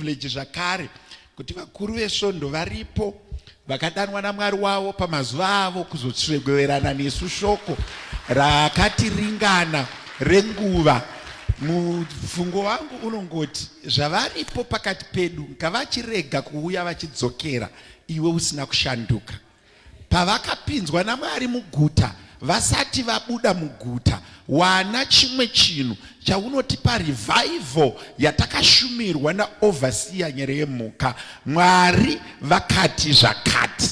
Iprivilege zvakare kuti vakuru vesvondo varipo vakadanwa naMwari wavo pamazuva avo kuzotsvegoverana nesu shoko rakatiringana renguva. Mufungo wangu unongoti zvavaripo pakati pedu ngavachirega kuuya vachidzokera iwe usina kushanduka. Pavakapinzwa naMwari muguta, vasati vabuda muguta, wana chimwe chinhu chaunotipa revival yatakashumirwa naoverseer Nyereyemhuka. Mwari vakati zvakati.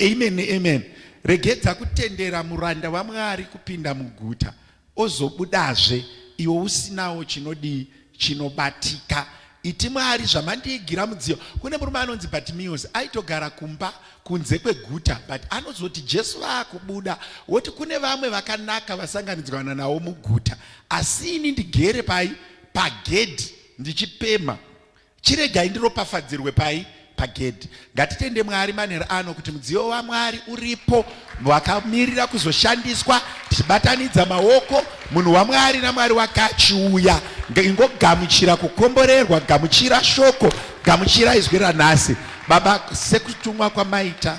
Amen neamen. Regedza kutendera muranda waMwari kupinda muguta ozobudazve iwe usinawo chinodii chinobatika iti Mwari zvamandiigira mudziyo. Kune murume anonzi Bartimeus aitogara kumba kunze kweguta but anozoti Jesu vaakubuda woti kune vamwe vakanaka vasanganidzwana nawo muguta asi ini ndigere pai pagedhi ndichipemha. Chiregai ndiropafadzirwe pai pagedhi. Ngatitende Mwari manheru ano kuti mudziyo waMwari uripo wakamirira kuzoshandiswa tichibatanidza maoko munhu waMwari naMwari wakachiuya. Ingogamuchira kukomborerwa, gamuchira shoko, gamuchira izwi ranhasi. Baba, sekutumwa kwamaita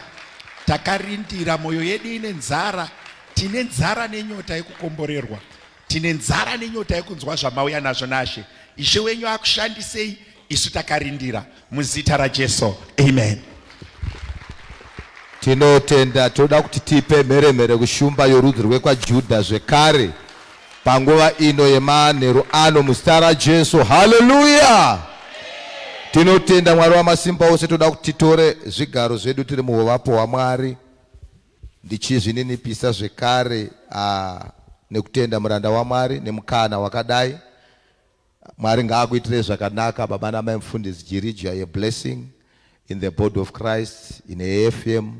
takarindira, mwoyo yedu ine nzara, tine nzara nenyota yekukomborerwa. Tine nzara nenyota yekunzwa zvamauya nazvo naShe. Ishe wenyu akushandisei, isu takarindira. Muzita raJesu, amen. Tinotenda, toda kuti tipe mheremhere kushumba yorudzi rwekwaJudha zvekare panguva ino yemanheru ano muzita raJesu. Haleluya! Tinotenda Mwari wamasimba ose, toda kuti titore zvigaro zvedu tiri muhuvapo hwaMwari. Ndichizvininipisa zvekare ah, nekutenda muranda waMwari nemukana wakadai. Mwari ngaakuitirei zvakanaka baba namai mufundisi Jiriji, a blessing in the body of Christ in AFM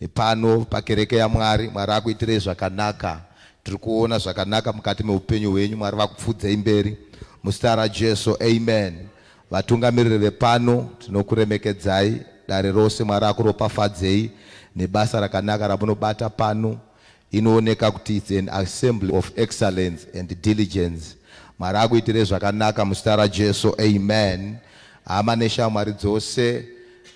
nepano pakereke yaMwari. Mwari akuitirei zvakanaka. Tiri kuona zvakanaka mukati meupenyu hwenyu. Mwari vakupfuudzei mberi muzita raJesu. Amen. Vatungamiriri vepano tinokuremekedzai, dare rose Mwari akuropafadzei nebasa rakanaka ramunobata pano. Inooneka kuti it's an assembly of excellence and diligence. Mwari akuitirei zvakanaka muzita raJesu. Amen. Hama neshamwari dzose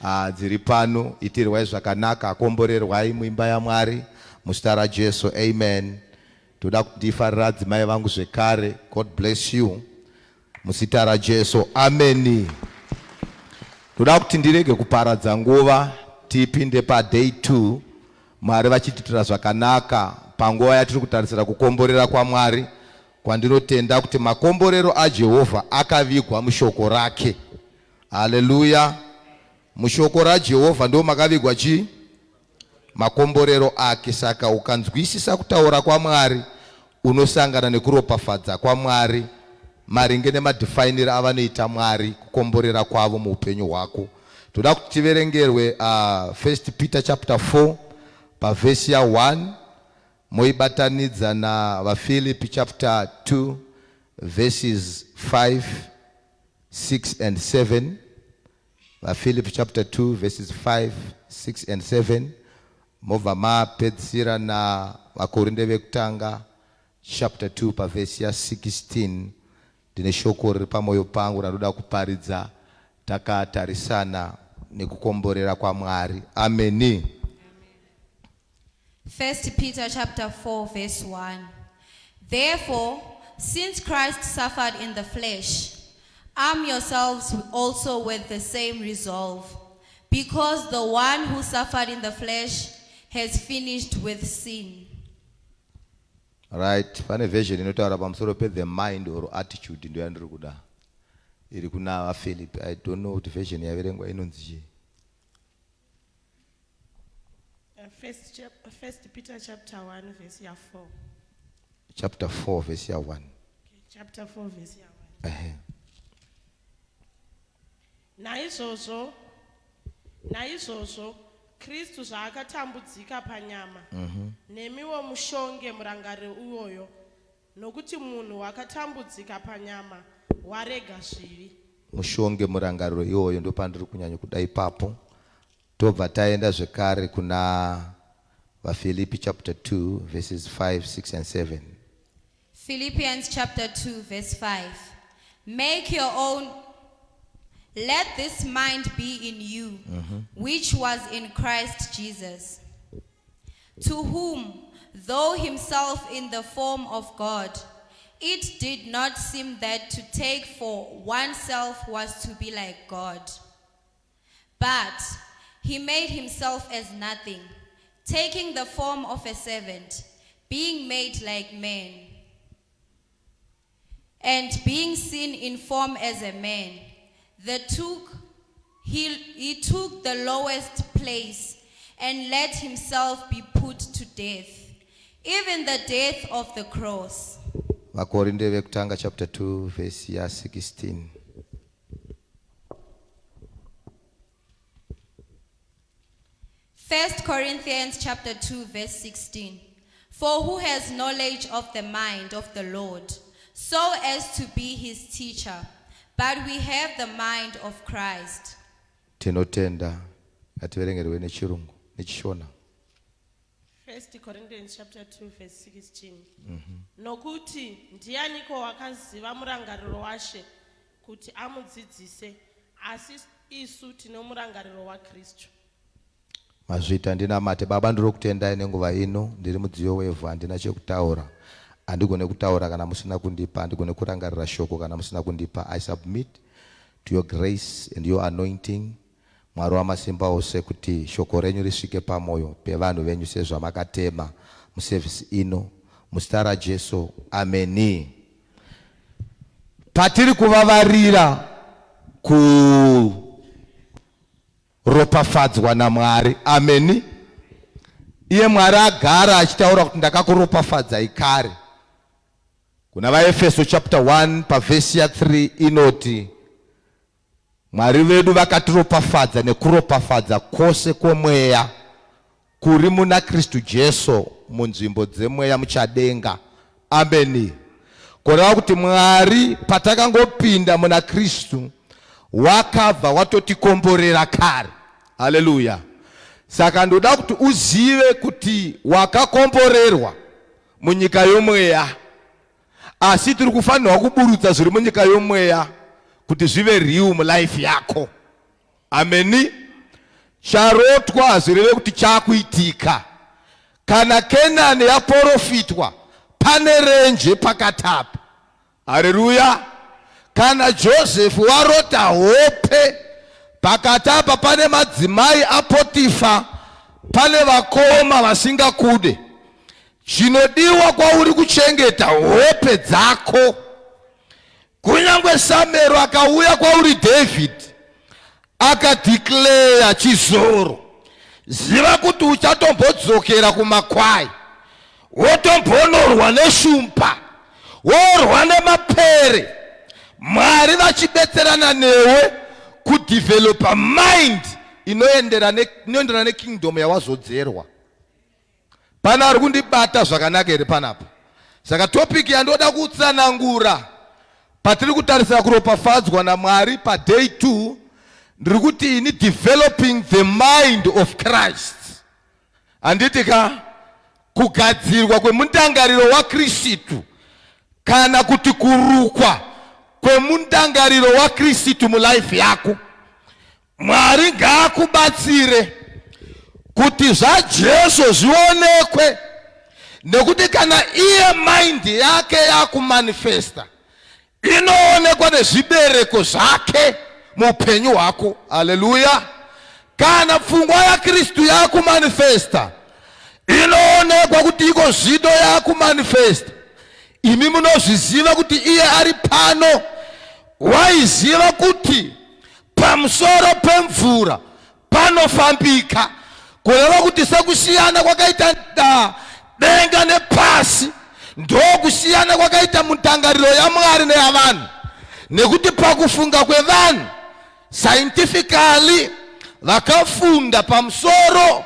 ah, dziri pano itirwai zvakanaka, komborerwai muimba yaMwari muzita raJesu. Amen. Toda kuti ndifarira adzimai vangu zvekare. God bless you. Muzita raJesu. Ameni. Ndoda kuti ndirege kuparadza nguva tipinde paday 2 Mwari vachitiitira zvakanaka panguva yatiri kutarisira kukomborera kwaMwari kwandinotenda kuti makomborero aJehovha akavigwa mushoko rake. Haleluya. Mushoko raJehovha ndo makavigwa chii? Makomborero ake. Saka ukanzwisisa kutaura kwaMwari unosangana nekuropafadza kwaMwari maringe nemadefinire avanoita Mwari kukomborera kwavo muupenyu hwako. Toda kuti tiverengerwe uh, First Peter chapter 4 pavhesi ya 1 moibatanidza na vaFilipi chapter 2 verses 5 6 and 7 VaFilipi chapter 2 verses 5, 6 and 7 mobva mapedzisira na VaKorinde vekutanga chapter 2 pavhesi ya 16. Ndine shoko riri pamoyo pangu randoda kuparidza takatarisana nekukomborera kwaMwari. Ameni. First Peter chapter 4 verse 1. Therefore, since Christ suffered in the flesh, arm yourselves also with the same resolve, because the one who suffered in the flesh has finished with sin. Right, pane version inotaura pamusoro pe the mind or attitude ndo yandiri kuda iri kuna vaPhilip. I don't know kuti version yaverengwa inonzi chii. First, chap, First Peter chapter 1 verse ya 4. Chapter 4 verse ya 1. Okay, chapter 4 verse ya 1. Ehe. Naizvozvo naizvozvo Kristu zvaakatambudzika panyama mm -hmm. nemiwo mushonge murangariro uwoyo nokuti munhu wakatambudzika panyama warega zvivi. Mushonge murangariro iwoyo ndopandiri kunyanya kuda ipapo. Tobva taenda zvekare kuna VaFilipi chapter 2 verses 5, 6 and 7. Philippians chapter 2 verse 5. Make your own. Let this mind be in you, which was in Christ Jesus, to whom, though himself in the form of God, it did not seem that to take for oneself was to be like God. But he made himself as nothing, taking the form of a servant, being made like men. And being seen in form as a man, the took he, he took the lowest place and let himself be put to death, even the death of the cross. Vakorinde vekutanga chapter 2 vhesi ya 16. First Corinthians chapter 2 verse 16. For who has knowledge of the mind of the Lord, so as to be his teacher? But we have the mind of Christ. Tinotenda ngativerengerwe nechirungu nechishona. First Corinthians chapter 2 verse 16. Nokuti ndianiko wakaziva murangariro waShe kuti amudzidzise asi isu tino murangariro waKristu. Mazvita ndinamate baba ndiri kutendai nenguva ino ndiri mudziyo wevhu handina chekutaura handigone kutaura kana musina kundipa handigone kurangarira shoko kana musina kundipa I submit to your grace and your anointing Mwari wamasimba ose kuti shoko renyu risvike pamoyo pevanhu venyu sezvamakatema musevhisi ino muzita raJesu ameni patiri kuvavarira kuropafadzwa naMwari ameni iye Mwari agara achitaura kuti ndakakuropafadzai kare kuna vaEfeso chapter 1 pavhesi ya 3 inoti Mwari vedu vakatiropafadza nekuropafadza kwose kwomweya kuri muna Kristu Jesu munzvimbo dzemweya muchadenga. Ameni. Kureva kuti Mwari patakangopinda muna Kristu wakabva watotikomborera kare. Haleluya. Saka ndoda kuti uzive kuti wakakomborerwa munyika yomweya. Asi tiri kufanirwa kuburutsa zviri munyika yomweya kuti zvive real mulife yako. Ameni. Charotwa hazvireve kuti chakuitika. Kana Kenani yaporofitwa pane renje pakati apa. Haleluya. Kana Joseph warota hope pakati apa pane madzimai aPotifa, pane vakoma vasingakude. Chinodiwa kwauri kuchengeta hope dzako. Kunyange Samero akauya kwauri David akadeclare chizoro, ziva kuti uchatombodzokera kumakwai wotombonorwa neshumba worwa nemapere Mwari vachibetserana newe kudevelopa mind inoenderana nekingdom yawazodzerwa. Pane ari kundibata zvakanaka here panapa? Saka topic yandoda kutsanangura patiri kutarisira kuropafadzwa naMwari paday 2 ndiri kuti ini developing the mind of Christ. Handiti ka kugadzirwa kwemundangariro waKristu kana kuti kurukwa kwemundangariro waKristu mulife yako. Mwari ngaakubatsire kuti zvaJesu zvionekwe nekuti kana iye mind yake yakumanifesta inoonekwa nezvibereko zvake muupenyu hwako. Haleluya! Kana pfungwa yaKristu yakumanifesta inoonekwa kuti iko zvido yakumanifesta. Imi munozviziva kuti iye ari pano waiziva kuti pamusoro pemvura panofambika kureva kuti sekusiyana kwakaita da, denga nepasi ndokusiyana kwakaita mutangariro yamwari neyavanhu nekuti pakufunga kwevanhu scientifically vakafunda pamusoro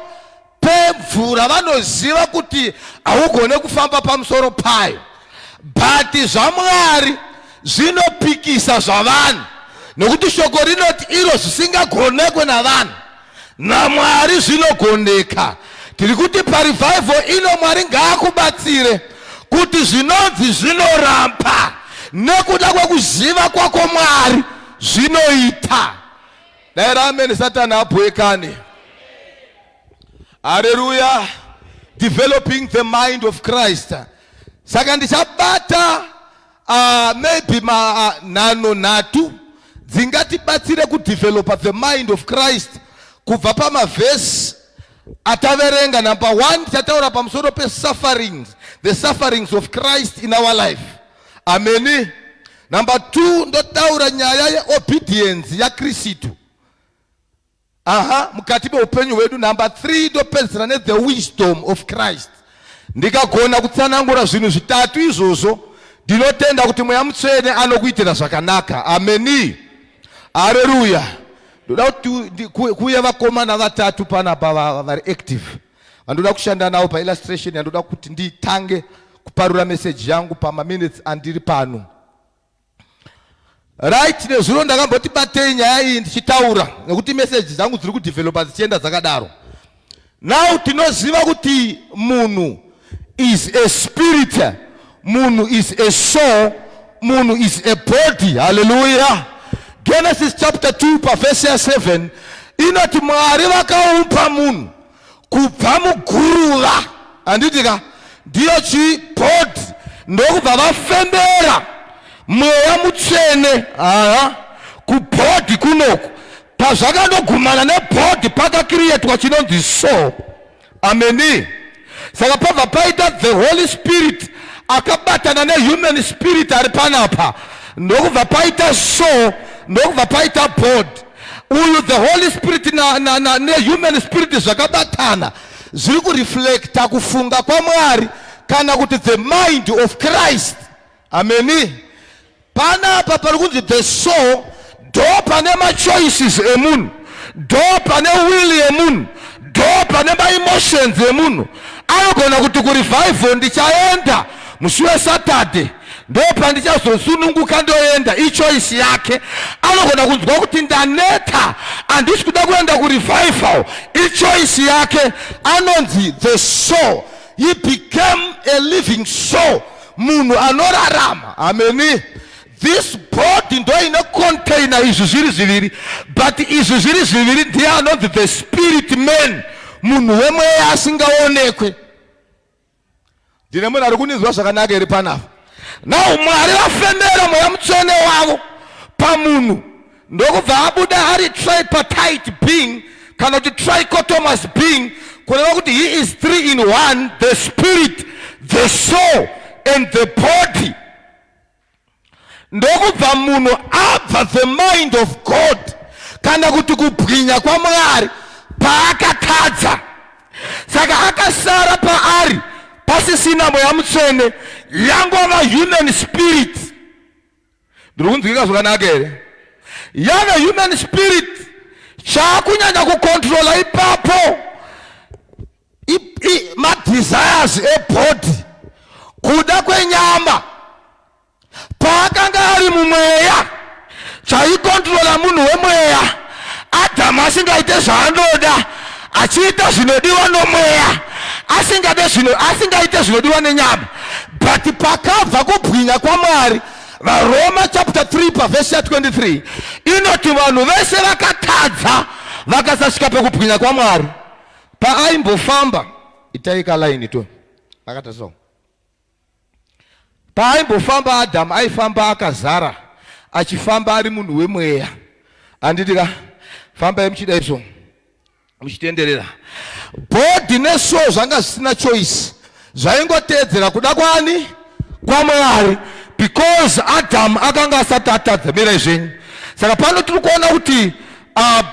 pemvura vanoziva kuti haugone kufamba pamusoro payo but zvamwari zvinopikisa zvavanhu nokuti shoko rinoti iro zvisingagonekwe navanhu namwari zvinogoneka tiri kuti parevival ino mwari ngaakubatsire kuti zvinonzi zvinoramba nekuda kwekuziva kwako mwari zvinoita. Dai raameni Satani abhoekane. Haleluya. Developing the mind of Christ. Saka ndichabata maybe ma nhanho nhatu dzingatibatsire kudevelopa the mind of Christ kubva pamavhesi ataverenga. Number one, tichataura pamusoro pesufferings, the sufferings of Christ in our life. Ameni. Number two, ndotaura nyaya yeobedience yaKristu aha mukati meupenyu hwedu. Number 3, ndopedzisira nethe wisdom of Christ. Ndikagona kutsanangura zvinhu zvitatu izvozvo, ndinotenda kuti Mweya Mutsvene anokuitira zvakanaka. Ameni. Hareruya. Ndoda kuti kuuye vakomana vatatu panapa vari active vandoda kushanda navo paillustration yandoda kuti nditange kuparura meseji yangu pamaminutes andiri pano. Right, nezuro ndakamboti batei nyaya iyi ndichitaura nekuti meseji dzangu dziri kudevelopa dzichienda dzakadaro. Now tinoziva kuti munhu is a spirit, munhu is a soul, munhu is a body. Haleluya. Genesis chapter 2 pavhesi ya7 inoti Mwari vakaumba munhu kubva muguruva, handiti ka? Ndiyo chibody. Ndokubva vafembera mweya mutsvene aha kubody kunoku. Pazvakandogumana nebody pakakiriyetwa chinonzi soul. Ameni. Saka pabva paita the Holy Spirit akabatana nehuman spirit ari panapa, ndokubva paita soul, ndokubva paita body. Uyu the Holy Spirit nehuman spirit zvakabatana zviri kureflecta kufunga kwaMwari kana kuti the mind of Christ. Ameni. Panapa pari kunzi the soul ndo pane machoices emunhu, ndo pane will yemunhu, ndo pane maemotions emunhu. Anogona kuti kurevival ndichaenda musi weSaturday, ndo pandichazosununguka, ndoenda, ichoice yake. Anogona kunzwa kuti ndaneta, handisi kuda kuenda kurevival, ichoice yake. Anonzi the soul. He became a living soul, munhu anorarama. Ameni. This body ndo ine container izvi zviri zviviri, but izvi zviri zviviri ndiye anonzi the spirit man, munhu wemweya asingaonekwe. Ndine munhu ari kuninzwa zvakanaka here panapa? Now Mwari vafemera mweya mutsvene wavo pamunhu, ndokubva abuda ari tripartite being kana kuti trichotomous being, kureva kuti he is three in one, the spirit, the soul and the body. Ndokubva munhu abva the mind of God kana kuti kubwinya kwaMwari paakatadza. Saka akasara paari pasisina mweya mutsvene, yangova human spirit. Ndiri kunzwika zvakanaka here? Yave human spirit, chaakunyanya kukontrola ipapo madesires ebody, kuda kwenyama. Paakanga ari mumweya, chaikontrola munhu wemweya Adhamu asingaite zvaanoda, achiita zvinodiwa nomweya, asingade zvino asingaite zvinodiwa nenyama. But pakabva kubwinya kwaMwari, VaRoma chapter 3 pavhesi ya23 inoti vanhu vese vakatadza vakasasvika pekubwinya kwaMwari. Paaimbofamba, itai kalaini to akata so, paaimbofamba Adhamu aifamba akazara, achifamba ari munhu wemweya, handiti ka? Fambai muchida izvo muchitenderera. Body nesoul zvanga zvisina choice, zvaingoteedzera kuda kwani? KwaMwari, because Adhamu akanga asati atadza. Mirai zvenyu. Saka pano tiri kuona kuti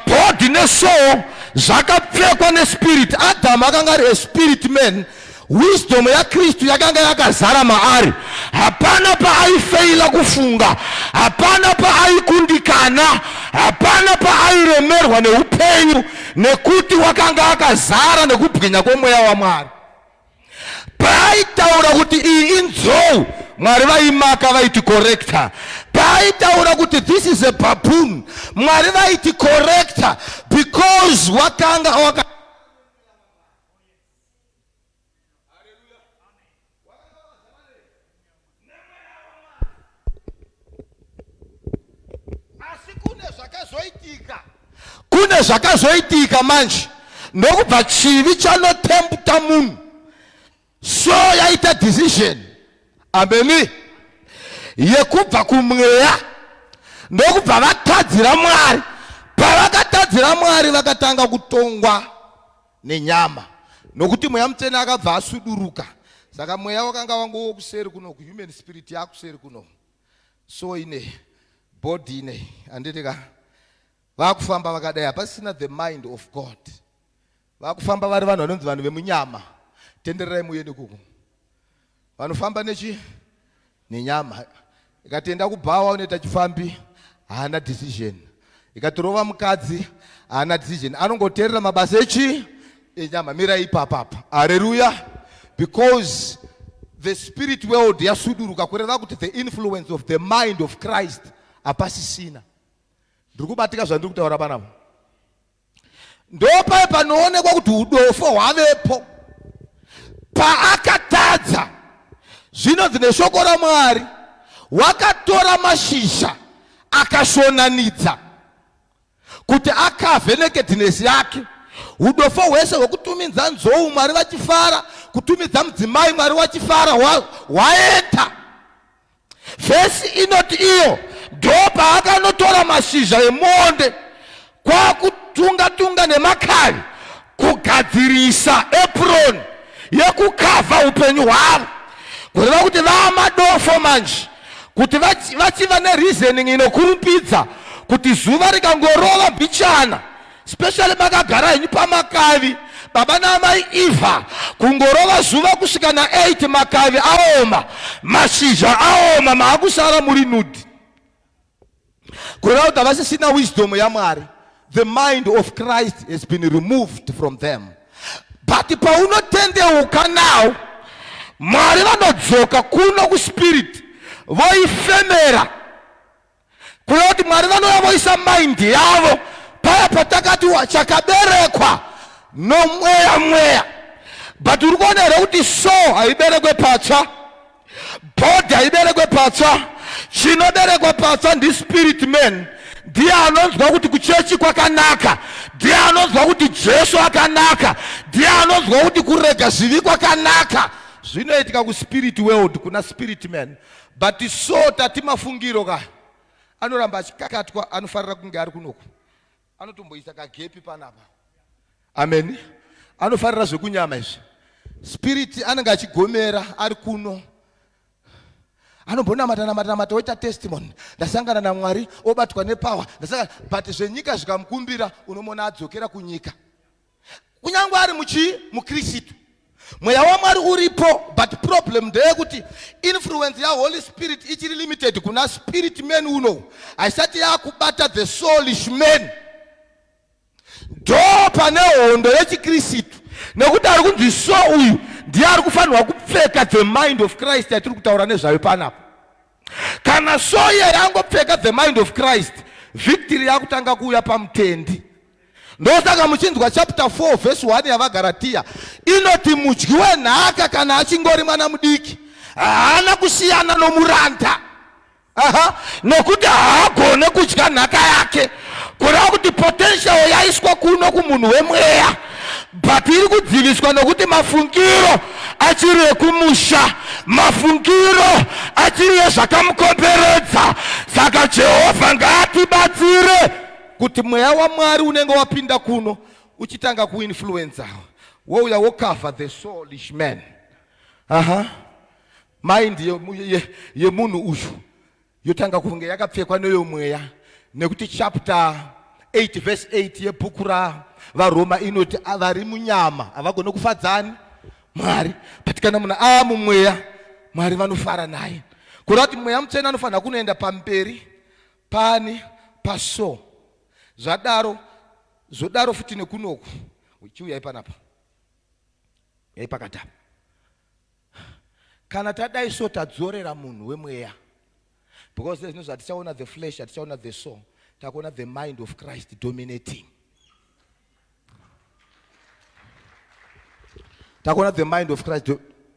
body nesoul zvakapfekwa nespirit. Adhamu akanga ari a spirit man. Wisdom yaKristu yakanga yakazara maari. Hapana paaifeila kufunga, hapana paaikundikana, hapana paairemerwa neupenyu, nekuti wakanga akazara nekubwinya kwomweya waMwari. Paaitaura kuti iyi inzou, Mwari vaimaka, vaiti corrector. Paaitaura kuti this is a baboon, Mwari vaiti corrector, because wakanga waka Asi kune zvakazoitika. Kune zvakazoitika manje ndokubva chivi chanotempta munhu so yaita decision ameni yekubva kumweya ndokubva vatadzira Mwari. Pavakatadzira Mwari vakatanga kutongwa nenyama nokuti mweya mutsvene akabva asuduruka. Saka mweya wakanga wangowo kuseri kuno, human spirit yakuseri kuno, so ine body ine handiti ka vakufamba vakadai, hapasisina the mind of God. Vakufamba vari vanhu vanonzi vanhu vemunyama. Tendererai muye nekuku vanofamba nechi nenyama. Ikatenda kubhawa unoita chifambi, haana decision. Ikatorova mukadzi, haana decision, anongoteerera mabasa echi enyama. Mirai ipapapa. Hareruya. Because the spirit world yasuduruka, kureva kuti the influence of the mind of Christ hapasisina. Ndiri kubatika zvandiri kutaura panapa. Ndopai panoonekwa kuti udofo hwavepo paakatadza. Zvinonzi neshoko raMwari, wakatora mashizha akashonanidza kuti akavhe nakedness yake. Udofo hwese hwekutumidza nzou Mwari vachifara, kutumidza mudzimai Mwari wachifara, hwaenda. Vhesi inoti iyo ndopaakanotora mashizha emuonde kwakutunga tunga nemakavi kugadzirisa apron yekukavha upenyu hwavo, kureva kuti vaamadofo manje, kuti vachiva nereasoning inokurupidza kuti zuva rikangorova mbichana, specially makagara henyu pamakavi baba naamai Eva, kungorova zuva kusvika na8 makavi aoma, mashizha aoma, maakusara muri nudi, kureva kuti havasisina wisdom yaMwari. The mind of Christ has been removed from them. But paunotendeuka now, Mwari vanodzoka kuno kuspirit voifemera, kureva kuti Mwari vanouya voisa mind yavo paya patakati chakaberekwa nomweya mweya. But uri kuona here kuti so haiberekwe patsva, body haiberekwe patsva. Chinoberekwa patsva ndispirit man. Ndiye anonzwa kuti kuchechi kwakanaka, ndiye anonzwa kuti Jesu akanaka, ndiye anonzwa kuti kurega zvivi kwakanaka. Zvinoitika kuspirit world, kuna spirit man. But so tati mafungiro ka anoramba achikakatwa, anofarira kunge ari kunoku, anotomboisa kagepi panapa. Amen. Anofarira zvekunyama izvi. Spirit anenge achigomera ari kuno, anombonamata namata namata, oita testimony, ndasangana naMwari, obatwa nepower, ndasangana. But zvenyika zvikamukumbira, unomona adzokera kunyika, kunyange ari muchii mukristu. Mweya waMwari uripo, but problem ndeyekuti influence yaHoly Spirit ichiri limited kuna spirit man uno, haisati yakubata the soulish man. Ndo pane hondo yechikristu, nekuti ari kunzi so uyu ndiye ari kufanirwa kupfeka the mind of Christ yatiri kutaura nezvayo panapa. Kana so iye yangopfeka the mind of Christ, victory yakutanga kuuya pamutendi. Ndosaka muchinzwa chapter 4 verse 1 yavaGaratiya inoti mudyi wenhaka kana achingori mwana mudiki haana kusiyana nomuranda. Aha, nokuti haagone kudya nhaka yake. Kureva kuti potential yaiswa kuno kumunhu wemweya, but iri kudziviswa nokuti mafungiro achiri ekumusha, mafungiro achiri ezvakamukomberedza. Saka Jehovha ngaatibatsire kuti mweya waMwari unenge wapinda kuno uchitanga kuinfluenza, wouya wocover the soulish man. Aha, mind yemunhu uyu yotanga kunge yakapfekwa neyomweya, nekuti chapter 8 verse 8 yebhuku raVaRoma inoti vari munyama havagone kufadzani Mwari. But kana munhu ava mumweya, Mwari vanofara naye. Kureva kuti mweya mutsvene anofanira kunoenda pamberi pani paso. Zvadaro zvodaro futi nekunoku. Chiuyai panapa, uyai pakati apa. Kana tadai so, tadzorera munhu wemweya, because there's no hatichaona the flesh, hatichaona the soul, takuona the mind of Christ dominating. Takuona the mind of Christ.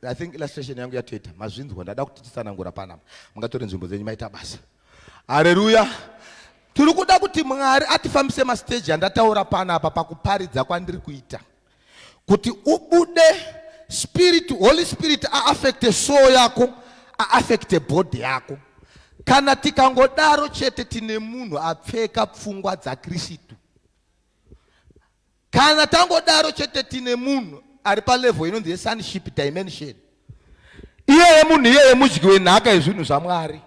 I think illustration yangu yatoita mazvinzwa. Ndada kuti titsanangura panapa, mungatore nzvimbo dzenyu, maita basa. Hareruya. Tiri kuda kuti Mwari atifambise masiteji andataura panapa pakuparidza kwandiri kuita, kuti ubude spirit, Holy Spirit aafekte soul yako, aafekte body yako. Kana tikangodaro chete tine munhu apfeka pfungwa dzaKristu. Kana tangodaro chete tine munhu ari palevel inonzi yesonship dimension. Iyeye munhu iyeye mudyi wenhaka yezvinhu zvaMwari.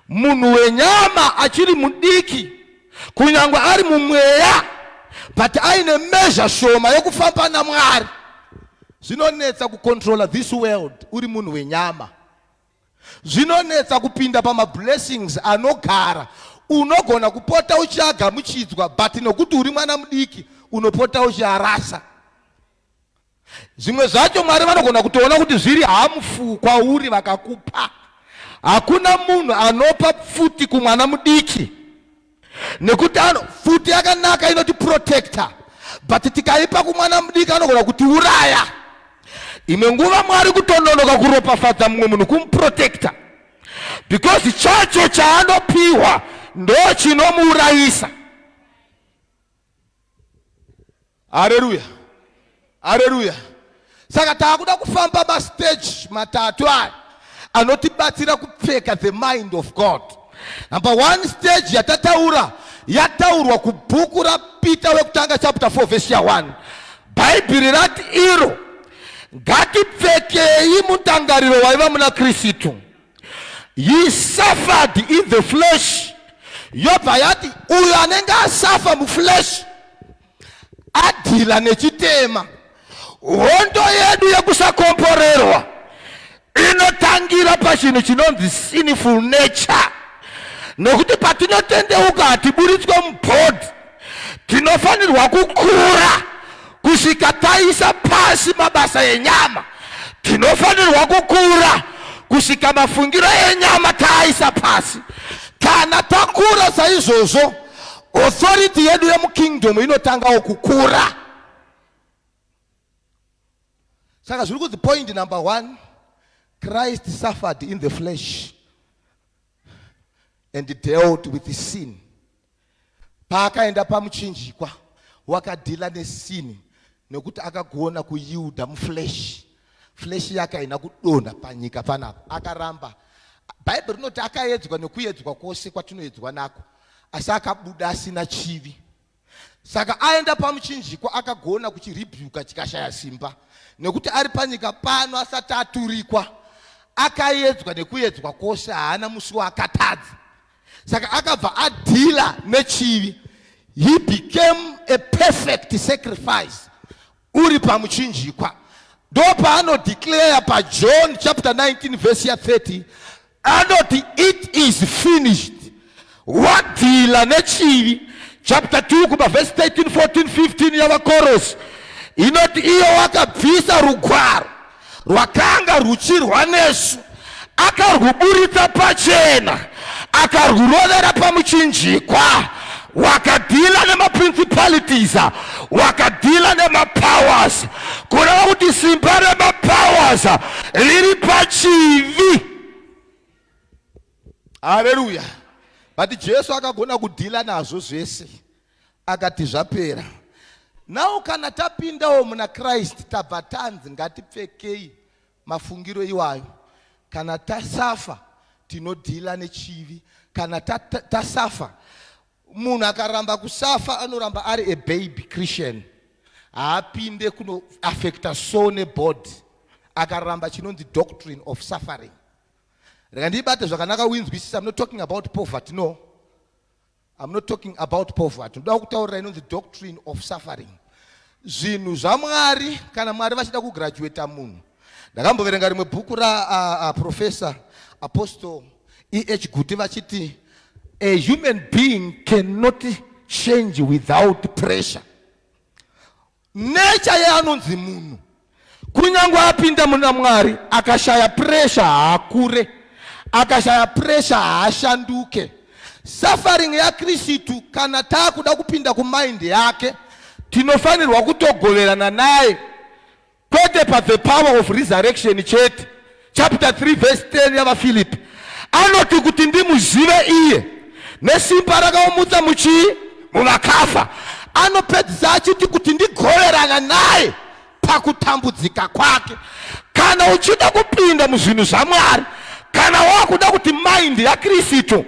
Munhu wenyama achiri mudiki kunyange ari mumweya but aine measure shoma yekufamba naMwari. Zvinonetsa kucontrola this world uri munhu wenyama. Zvinonetsa kupinda pamablessings anogara. Unogona kupota uchiagamuchidzwa but nokuti uri mwana mudiki unopota uchiarasa. Zvimwe zvacho Mwari vanogona kutoona kuti zviri harmful kwauri vakakupa. Hakuna munhu anopa pfuti kumwana mudiki nekuti ano pfuti yakanaka inoti protector but tikaipa kumwana mudiki anogona kutiuraya. Imwe nguva Mwari kutononoka kuropafadza mumwe munhu kumuprotector because chacho chaanopiwa ndo chinomuurayisa. Haleluya, haleluya. Saka taakuda kufamba mastage matatu aya anotibatsira kupfeka the mind of God. Number one stage yatataura yataurwa kubhuku raPeter wekutanga chapter 4 verse ya 1. Bhaibheri rati iro ngatipfekei mutangariro waiva muna Kristu. He suffered in the flesh. Yobva yati uyo anenge asafa muflesh adhila nechitema. Hondo yedu yekusakomborerwa inotangira pachinhu chinonzi sinful nature, nekuti patinotendeuka hatiburitswe mubhodhi. Tinofanirwa kukura kusvika taisa pasi mabasa enyama. Tinofanirwa kukura kusvika mafungiro enyama taaisa pasi. Kana takura saizvozvo, authority yedu yemukingdom inotangawo kukura. Saka zviri kunzi point number 1, Christ suffered in the flesh and dealt with sin. Paakaenda pamuchinjikwa wakadhila nesin nekuti akagona kuyielda muflesh. Flesh yake haina kudonha panyika panapa, akaramba. Bhaibheri rinoti akaedzwa nekuedzwa kwose kwatinoedzwa nako, asi akabuda asina chivi. Saka aenda pamuchinjikwa akagona kuchiribhuka chikashaya simba, nekuti ari panyika pano asati aturikwa akaedzwa nekuedzwa kwose, haana musi waakatadza. Saka akabva adhila nechivi. He became a perfect sacrifice uri pamuchinjikwa. Ndopaanodeclare paJohn chapter 19 verse ya 30, anoti it is finished. Wadhila nechivi. Chapter 2 kubva verse 13 14 15 yavaKorosi inoti iye wakabvisa rugwaro rwakanga rwuchirwa nesu, akarwuburitsa pachena, akarwurovera pamuchinjikwa. Wakadhila nemaprincipalities, wakadhila nemapowers, kureva kuti simba remapowers riri pachivi. Haleluya. But Jesu akagona kudhila nazvo zvese, akati zvapera. Now kana tapindawo muna Christ, tabva tanzi ngatipfekei mafungiro iwayo. Kana tasafa tinodhila nechivi. Kana tasafa, munhu akaramba kusafa anoramba ari a baby Christian, haapinde kunoaffecta soul nebody. Akaramba chinonzi doctrine of suffering. Rega ndiibate zvakanaka uinzwisisa. I'm not talking about poverty, no. I'm not talking about poverty. Ndoda kutaurira inonzi doctrine of suffering. Zvinhu zvaMwari, kana Mwari vachida kugraduata munhu. Ndakamboverenga rimwe bhuku ra Professor Apostle E.H. Guti vachiti a human being cannot change without pressure. Nature yeanonzi munhu, kunyange apinda muna Mwari akashaya pressure haakure, akashaya pressure haashanduke. Suffering yaKristu, kana taakuda kupinda kumind yake, tinofanirwa kutogoverana naye, kwete pa the power of resurrection chete. Chapter 3 verse 10 yavaFilipi anoti kuti ndimuzive iye Nesimba rakaumutsa muchii? Muvakafa. Anopedzisa achiti kuti ndigoverana naye pakutambudzika kwake. Kana uchida kupinda muzvinhu zvaMwari, kana wakuda kuti mind yaKristu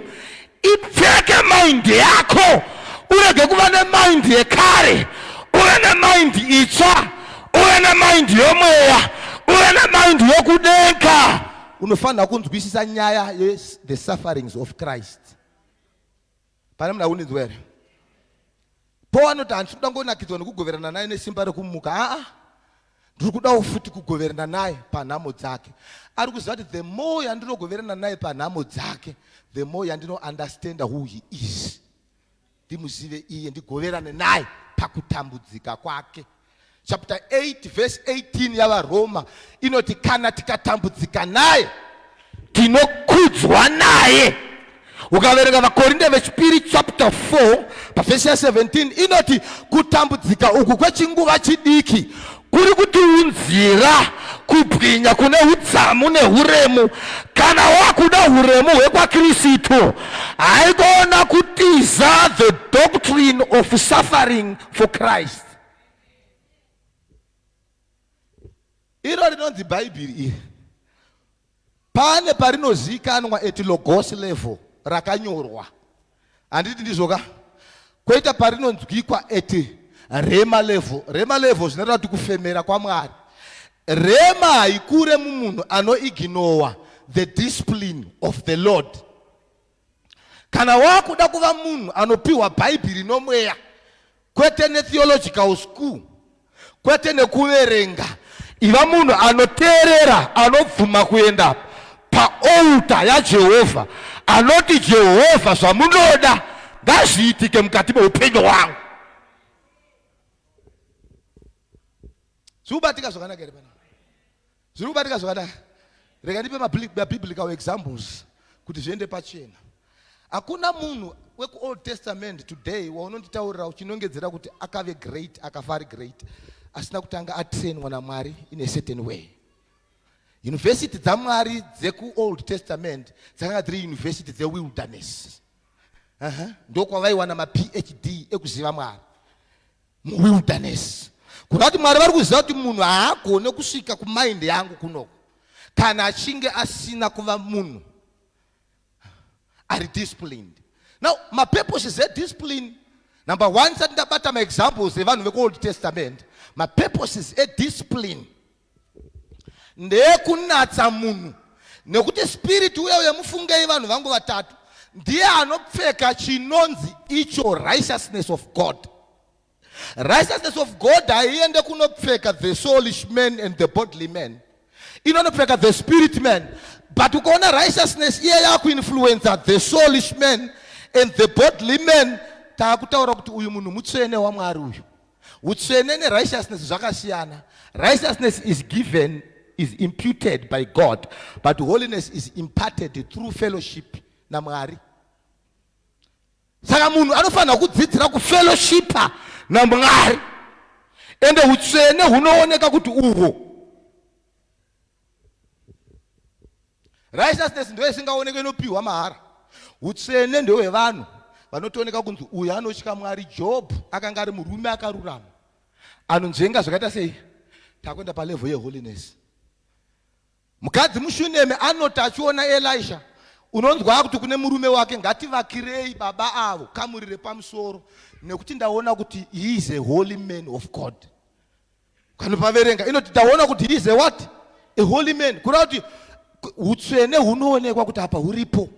ipfeke mind yako, urege kuva nemind yekare, uve nemind itsva, uve nemind yomweya, uve nemind yokudenga. Unofanira kunzwisisa nyaya ye the sufferings of Christ. Pane munhu akundinzwa here? Paul anoti handisi kuda ngonakidzwa nekugoverana naye nesimba rekumuka. Aa, ndiri kudawo futi kugoverana naye panhamo dzake. Ari kuziva kuti the more yandinogoverana naye panhamo dzake, the more yandino understanda who he is. Ndimuzive iye, ndigoverane naye pakutambudzika kwake. Chapter 8 verse 18 yavaRoma inoti kana tikatambudzika naye tinokudzwa naye. Ukaverenga vaKorinde vechipiri chapter 4 pavhesi ya 17 inoti kutambudzika uku kwechinguva chidiki kuri kutiunzira kubwinya kune udzamu nehuremu. Kana wakuda huremu hwekwaKristu, haikona kutiza the doctrine of suffering for Christ. Iro rinonzi Bhaibheri iri pane parinozivikanwa at logos level rakanyorwa, handiti ndizvo ka? Koita parinonzwikwa at rema level. Rema level zvinoreva kuti kufemera kwaMwari. Rema haikure mumunhu anoignowa the discipline of the Lord. Kana wakuda kuva munhu anopiwa Bhaibheri nomweya, kwete netheological school, kwete nekuverenga, iva munhu anoteerera, anobvuma kuenda paaltar yaJehovha, anoti Jehovha, zvamunoda ngazviitike mukati meupenyu hwangu. Zviri kubatika zvakanaka here panapa? Zviri kubatika zvakanaka. Rega ndipe mabiblical examples kuti zviende pachena. Hakuna munhu wekuOld Testament today waunonditaurira uchinongedzera kuti akave great, akafa ari great, asina kutanga atrainwa naMwari in a certain way. University dzaMwari dzekuOld Testament dzakanga dziri university dzewilderness. Ndokwavaiwana maPhD ekuziva Mwari. Muwilderness. Kureva kuti Mwari vari kuziva kuti munhu haagone kusvika kumind yangu kunoko kana achinge asina kuva munhu ari disciplined. Now mapurposes ediscipline, number one, sati ndabata maexamples evanhu vekuOld Testament, mapurposes ediscipline ndeyekunatsa munhu, nekuti spirit uya uya, mufungei vanhu vangu vatatu, ndiye anopfeka chinonzi icho righteousness of God. Righteousness of God haiende kunopfeka the soulish man and the bodily man, inonopfeka the spirit man. But ukaona righteousness iye yakuinfluenza the soulish man and the bodily man, taakutaura kuti uyu munhu mutsvene waMwari. Uyu utsvene nerighteousness zvakasiyana. Righteousness is given, is imputed by God, but holiness is imparted through fellowship naMwari. Saka munhu anofanira kudzidzira kufellowshipa naMwari, ende utsvene hunooneka kuti uhwo. Righteousness ndiyo isingaoneke, inopiwa mahara. Utsvene ndehwevanhu vanotooneka kunzi uyu anotya Mwari. Job akanga ari murume akarurama, anonzvenga zvakaita sei. Takuenda palevel yeholiness. Mukadzi muShunemi anoti achiona Elisha, unonzwa akuti kune murume wake, ngativakirei baba avo kamuri repamusoro, nekuti ndaona kuti he is a holy man of God. Kanopaverenga inoti taona kuti he is a what? A holy man. Kureva kuti utsvene hunoonekwa kuti apa huripo.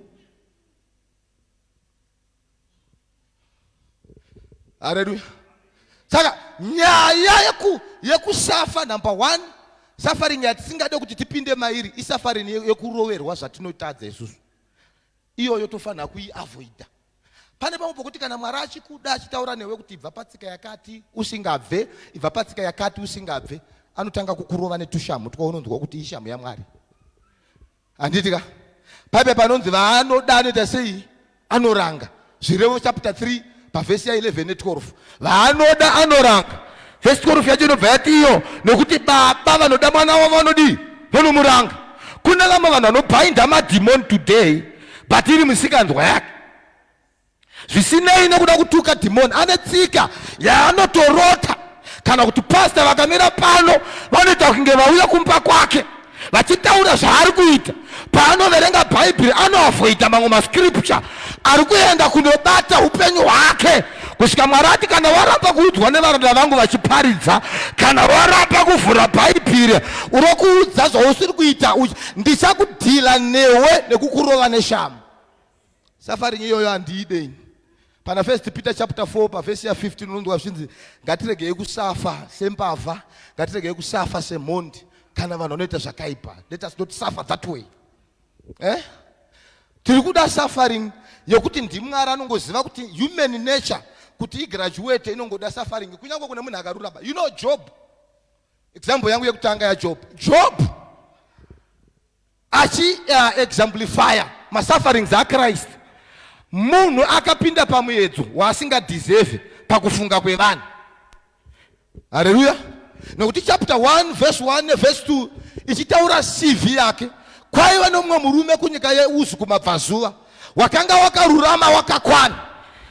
Haleluya. Saka nyaya yekusafa, number one, suffering yatisingade kuti tipinde mairi isuffering yekuroverwa zvatinotadza isusu. Iyoyo tofanira kuiavoida. Pane pamwe pokuti kana Mwari achikuda, achitaura newe kuti ibva patsika yakati, usingabve, ibva patsika yakati, usingabve, anotanga kukurova netushamhu twaunonzwa kuti ishamhu yaMwari. Handiti ka? Paipe panonzi vaanoda anoita sei? Anoranga. Zvirevo chapter 3 pavhesi ya 11 ne 12. Vaanoda anoranga. Vhesi 12 yacho inobva yati iyo, nekuti baba vanoda mwana wavo vanodii? Vanomuranga. Kune vamwe vanhu vanobhainda madhimoni today, but iri musikanzwa yake. Zvisinei nekuda kutuka dhimoni, ane tsika yaanotorota kana kuti pasta vakamira pano vanoita kunge vauya kumba kwake vachitaura zvaari kuita. Paanoverenga Bhaibheri anoavoida mamwe mascripture ari kuenda kunobata upenyu hwake kusvika Mwari ati, kana waramba kuudzwa nevaranda vangu vachiparidza, kana waramba kuvhura Bhaibheri, unokuudza zvausiri kuita, ndichakudhila newe nekukurova neshamu. Suffering iyoyo handiide ini. Pana First Peter chapter 4 pavhesi ya 15 unonzwa zvinzi ngatiregei kusafa sembavha, ngatiregei kusafa semhondi kana vanhu vanoita zvakaipa. Let us not suffer that way. Eh? Tiri kuda suffering yekuti ndiMwari anongoziva kuti human nature kuti igraduate inongoda suffering kunyange kune munhu akarurama. You know Job. Example yangu yekutanga yaJob. Job achi exemplifya masufferings aChrist, munhu akapinda pamuedzo waasingadeserve pakufunga kwevanhu. Haleluya! Nokuti chapter 1 verse 1 neverse 2 ichitaura CV yake, kwaiva nomumwe murume kunyika yeUzu kumabvazuva, wakanga wakarurama wakakwana,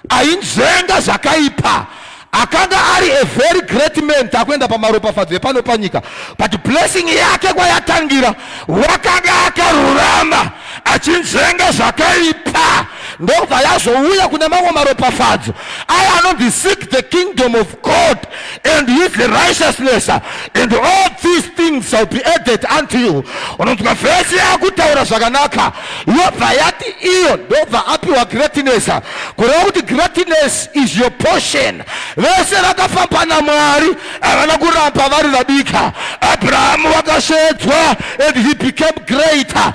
ainzvenga zvakaipa, akanga ari a very great man. Takuenda pamaropafadzo epano panyika, but blessing yake kwayatangira, wakanga akarurama achinzvenga zvakaipa, ndobva yazouya kune mamwe maropafadzo aya anonzi seek the kingdom of God and his righteousness, and all these things shall be added unto you. Unonzwa vhesi yakutaura zvakanaka, yobva yati iyo ndobva apiwa greatness, kureva kuti greatness is your portion. Vese vakafamba naMwari havana kuramba vari vadika. Abrahamu wakashedzwa and he became greater.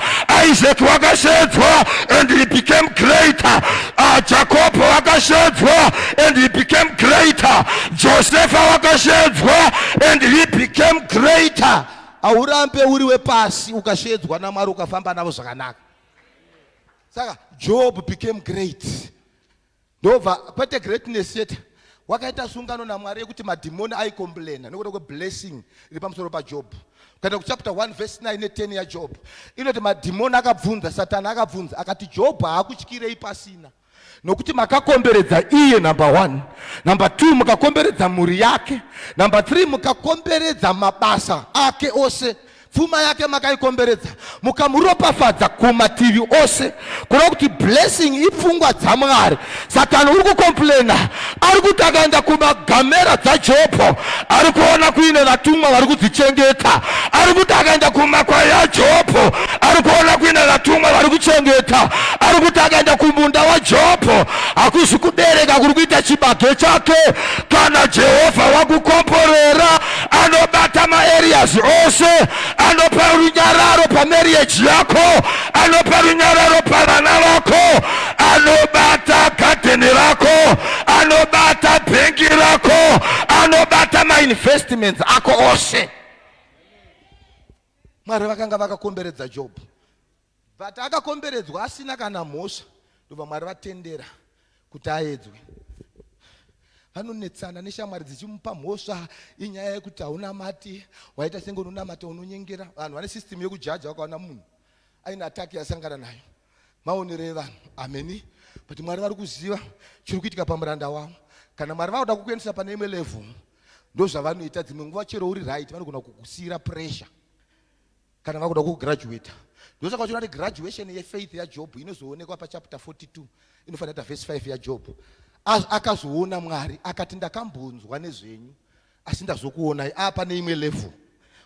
Isaac wakashedzwa and he became greater. Jacob wakashedzwa and he became greater. Josefa wakashedzwa and he became greater. Haurambe uri wepasi ukashedzwa naMwari, ukafamba navo zvakanaka. Saka Job became great. Ndobva kwete greatness chete, wakaita sungano naMwari yekuti madhimoni aikomplena nekuda kweblessing iri pamusoro paJob. Ukaenda kuchapter 1 verse 9 ne10 yaJob, inoti madhimoni akabvunza, Satani akabvunza akati, Job haakutyirei pasina? Nokuti makakomberedza iye, number 1, number 2 mukakomberedza mhuri yake, number 3 mukakomberedza mabasa ake ose, pfuma yake makaikomberedza, mukamuropafadza kumativi ose. Kureva kuti blessing ipfungwa dzaMwari. Satani uri kukomplena, ari kuti akaenda kumagamera dzaJobho ari kuona kuine vatumwa vari kudzichengeta, ari kuti akaenda kumakwai aJobho ari kuona kuine vatumwa vari kuchengeta, ari kuti akaenda kumunda waJobho hakuzi kubereka kuri kuita chibage chake. Kana Jehovha wakukomborera, anobata maareas ose, anopa runyararo pamarriage yako, anopa runyararo pavana vako, anobata gadheni rako, anobata bhengi rako, anobata mainvestments ako ose. Mwari vakanga vakakomberedza Job, but akakomberedzwa asina kana mhosva. Ndobva Mwari vatendera kuti aedzwe. Vanonetsana neshamwari dzichimupa mhosva, inyaya yekuti haunamati, waita senge unonamata, unonyengera vanhu. Vane system yekujaja vakaona munhu aine ataki yasangana nayo, maonero evanhu. Ameni. But Mwari vari kuziva chiri kuitika pamuranda wavo. Kana Mwari vakuda kukuendesa pane imwe level, ndozvavanoita. Dzimwe nguva chero uri right, vanogona kukusiyira pressure kana vakuda kugraduata. Ndosaka vachiona kuti graduation yefaith yaJob inozoonekwa pachapter 42, inofanira kuita verse 5 yaJob. Akazoona Mwari akati, ndakambonzwa nezvenyu asi ndazokuonai. Apa neimwe level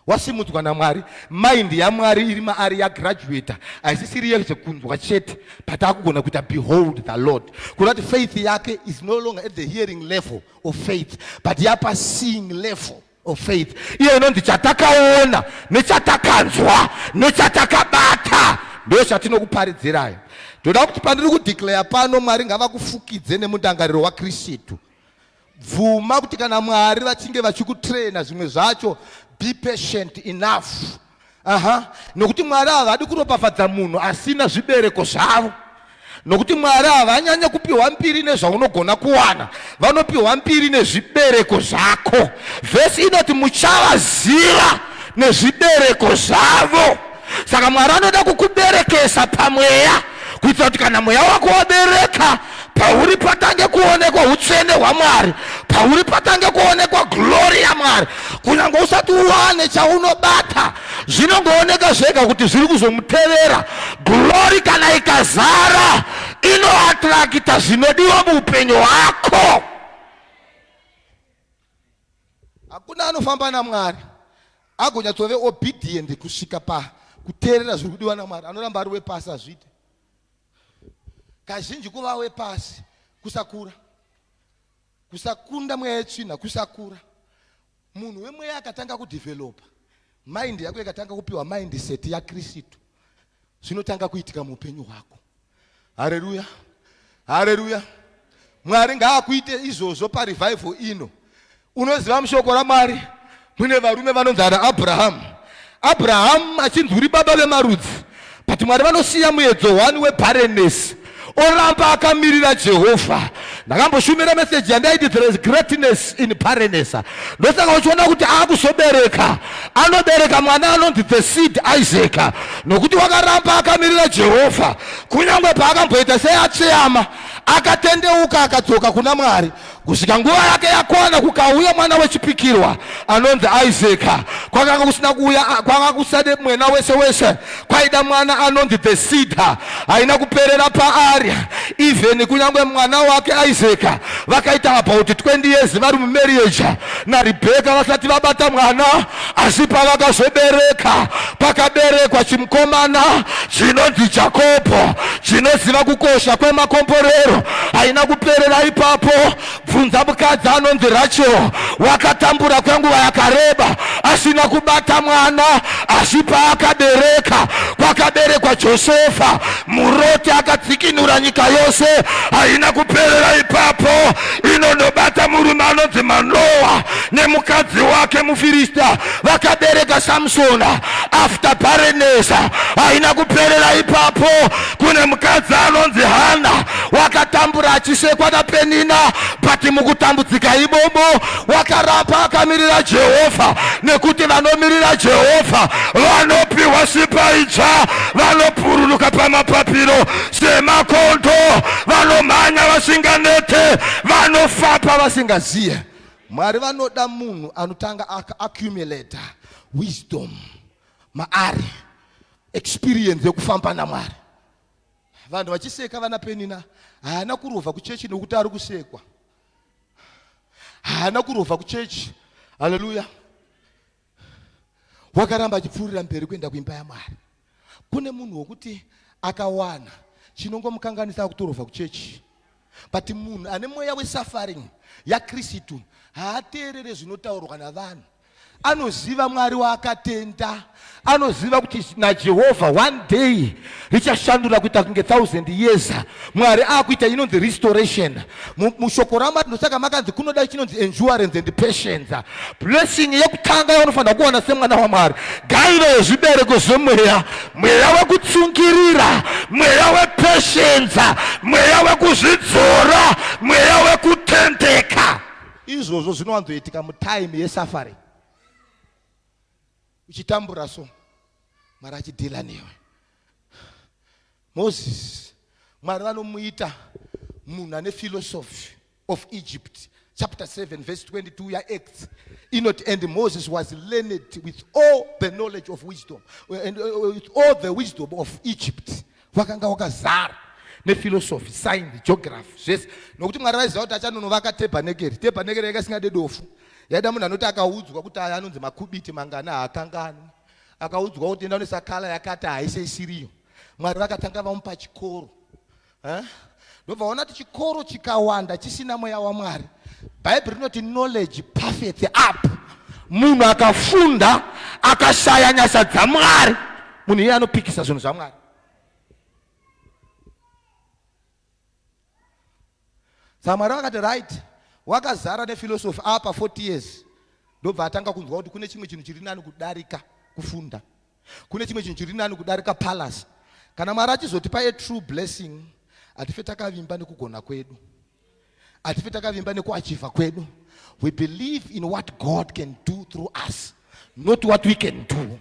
wasimudzwa naMwari, mind yaMwari iri maari yagraduata, haisisiri yezvekunzwa chete, but akugona kuita behold the Lord. Kuda kuti faith yake is no longer at the hearing level of faith, but yapa seeing level of faith, iyo inonzi chatakaona nechatakanzwa nechatakabata ndo chatinokuparidzirai. Ndoda kuti pandiri kudeclare pano, Mwari ngavakufukidze nemundangariro waKristu. Bvuma kuti kana Mwari vachinge vachikutraina zvimwe zvacho, be patient enough. Aha, nokuti Mwari havadi kuropafadza munhu asina zvibereko zvavo, nokuti Mwari havanyanya kupiwa mbiri nezvaunogona kuwana, vanopiwa mbiri nezvibereko zvako. Vhesi inoti muchavaziva nezvibereko zvavo. Saka Mwari anoda kukuberekesa pamweya kuitira kuti kana mweya wako wabereka, Pauri patange kuonekwa utsvene hwaMwari, pauri patange kuonekwa glory yaMwari. Kunyange usati uwane chaunobata, zvinongooneka zvega kuti zviri kuzomutevera. Glory kana ikazara inoatrakita zvinodiwa muupenyu hwako. Hakuna anofamba naMwari agonyatsove obedient kusvika pa kuteerera zviri kudiwa naMwari. Anoramba ari wepasi, hazviite. Kazhinji kuva wepasi kusakura, kusakunda mweya yetsvina, kusakura. Munhu wemweya akatanga kudhivhelopa mind yako, ikatanga kupiwa mindset yaKristu, zvinotanga kuitika muupenyu hwako. Hareruya, hareruya. Mwari ngaakuite izvozvo parevival ino. Unoziva, mushoko raMwari mune varume vanonzi ana Abrahamu. Abrahamu achinzi uri baba vemarudzi, but Mwari vanosiya muedzo one webarrenness, oramba akamirira Jehovha. Ndakamboshumira meseji yandaiti there is greatness in barrenness. Ndosaka uchiona kuti akuzobereka, anobereka mwana anonzi the seed Isaac, nokuti wakaramba akamirira Jehovha kunyange paakamboita seatsveyama, akatendeuka akadzoka kuna Mwari kusvika nguva yake yakwana, kukauya mwana wechipikirwa anonzi Isaac. Kwakanga kusina kuuya, kwanga kusade mwena wese wese, kwaida mwana anonzi the seed. Haina kuperera paari, even kunyange mwana wake Isaac vakaita about 20 years vari mumarriage naRebheka vasati vabata mwana, asi pavakazobereka pakaberekwa chimukomana chinonzi Jakobho, chinoziva kukosha kwemakomborero. Haina kuperera ipapo. Bvunza mukadzi anonzi Rachel, wakatambura kwenguva yakareba asina kubata mwana, asi paakabereka kwakaberekwa Josefa, muroti akadzikinura nyika yose. Haina kuperera ipapo, inondobata murume anonzi Manoa nemukadzi wake muFirista, vakabereka Samsona after barrenness. Haina kuperera ipapo, kune mukadzi anonzi Hana, wakatambura achisekwa naPenina, but mukutambudzika imomo wakaramba akamirira Jehovha, nekuti vanomirira Jehovha vanopiwa simba idzva, vanopururuka pamapapiro semakondo, vanomhanya vasinganete, vanofamba vasingaziye. Mwari vanoda munhu anotanga accumulate wisdom maari, experience yekufamba naMwari. Vanhu vachiseka vana Penina, haana kurovha kuchechi nokuti ari kusekwa, haana kurovha kuchechi. Haleluya! Wakaramba achipfuurira mberi kuenda kuimba yaMwari. Kune munhu wokuti akawana chinongomukanganisa akutorovha kuchechi, but munhu ane mweya wesuffering yaKristu haateerere zvinotaurwa navanhu. Anoziva Mwari waakatenda, anoziva kuti naJehovha one day richashandura kuita kunge 1000 years. Mwari akuita inonzi restoration mushoko raMwari. Ndosaka makanzi kunoda chinonzi endurance and patience. Blessing yekutanga yaunofanira kuwana semwana waMwari, gairo yezvibereko zvemweya, mweya wekutsungirira, mweya wepatience, mweya wekuzvidzora, mweya wekutendeka. Izvozvo zvinowanzoitika mutime yesuffering, uchitambura so Mwari achidhila newe. Moses, Mwari vanomuita munhu ane philosophy of Egypt. Chapter 7 verse 22 yaActs inoti, and Moses was learned with all the knowledge of wisdom and with all the wisdom of Egypt. Wakanga wakazara nephilosophy, science, geography, zvese, nokuti Mwari vaiziva kuti achanonovaka tebhanekeri. Tebhanekeri yanga isingade dofu, yaida munhu anoti akaudzwa kuti aya anonzi makubiti mangana haakanganwi, akaudzwa kuti enda unoisa kala yakati haise isiriyo. Mwari vakatanga vamupa chikoro. Ndobva vaona kuti chikoro chikawanda chisina mweya waMwari, Bhaibheri rinoti knowledge puffeth up. Munhu akafunda akashaya nyasha dzaMwari, munhu iye anopikisa zvinhu zvaMwari. Saka Mwari vakati right, wakazara nephilosophy apa 40 years, ndobva atanga kunzwa kuti kune chimwe chinhu chiri nani kudarika kufunda, kune chimwe chinhu chiri nani kudarika palace. Kana Mwari achizotipa a true blessing, hatife takavimba nekugona kwedu, hatife takavimba nekuachivha kwedu. We believe in what God can do through us, not what we can do.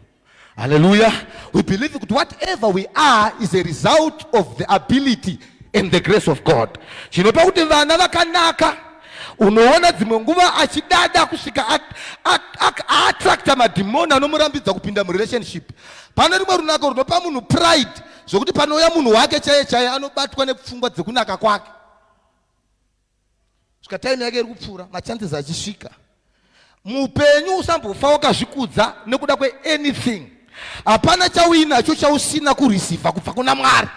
Hallelujah. We believe that whatever we are is a result of the ability and the grace of God. Chinopa kuti vana vakanaka unoona dzimwe nguva achidada kusvika aattracta madhimoni anomurambidza kupinda murelationship. Pane rumwe runako runopa munhu pride zvokuti panouya munhu wake chaiye chaiye anobatwa nepfungwa dzekunaka kwake. Svika time yake iri kupfuura, machances achisvika. Muupenyu usambofa wakazvikudza nekuda kweanything. Hapana chauinacho chausina kureceiva kubva kuna Mwari.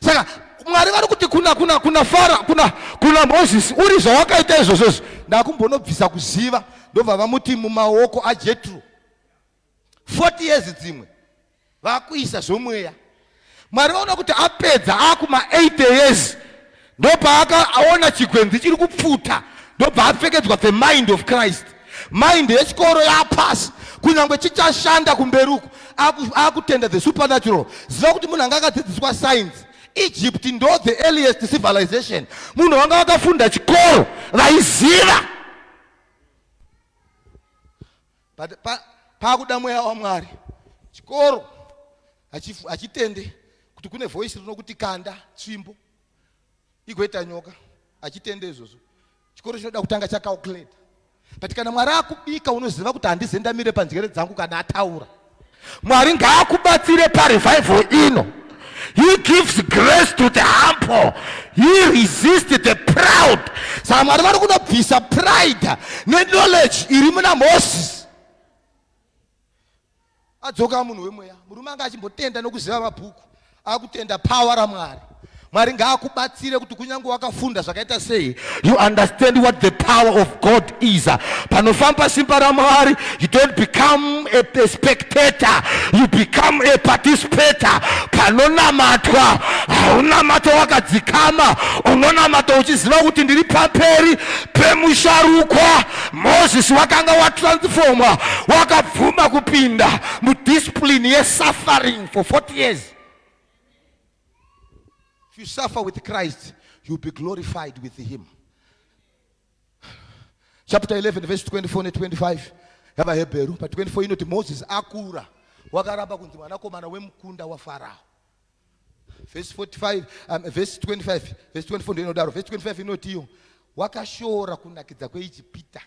Saka Mwari vari kuti kuna kuna kuna Fara kuna kuna Moses, uri zvawakaita izvozvo izvi, ndakumbonobvisa kuziva. Ndobva vamuti mumaoko aJetro 40 years dzimwe vakuisa zvomweya. Mwari vaona kuti apedza akuma 80 years, ndopaakaona chigwenzi chiri kupfuta, ndobva apfekedzwa the mind of Christ. Mind yechikoro yapasi, kunyange chichashanda kumberi uku, akutenda the supernatural. Ziva kuti munhu anga akadzidziswa science, Egypt ndo the earliest civilization, munhu vanga vakafunda chikoro vaiziva. But pakuda mweya waMwari, chikoro hachitende kuti kune voice rinokuti kanda tsvimbo igoita nyoka, hachitende izvozvo. Chikoro chinoda kutanga chacalculate. But kana Mwari akubika, unoziva kuti handizendamire panjere dzangu kana ataura. Mwari ngaakubatsire parevival ino. He gives grace to the humble, he resists the proud. Saka Mwari vari kunobvisa pride neknowledge iri muna Moses. Adzoka munhu wemweya, murume anga achimbotenda nokuziva mabhuku, akutenda power raMwari. Mwari ngaakubatsire kuti kunyange wakafunda zvakaita sei, you understand what the power of God is. Panofamba simba raMwari, you don't become a spectator, you become a participator. Panonamatwa haunamata wakadzikama, unonamata uchiziva kuti ndiri pamberi pemusharukwa. Moses wakanga watransformwa, wakabvuma kupinda mudiscipline yesuffering for 40 years. If you suffer with Christ, you'll be glorified with him. Chapter 11 verse 24 ne25 yavaHebheru. Pa 24 inoti Moses akura wakaramba kunzi mwanakomana wemukunda waFarao. Verse 45, verse 25, verse 24 ndo inodaro. Verse 25 inoti iyo wakashora kunakidza kweIjipita,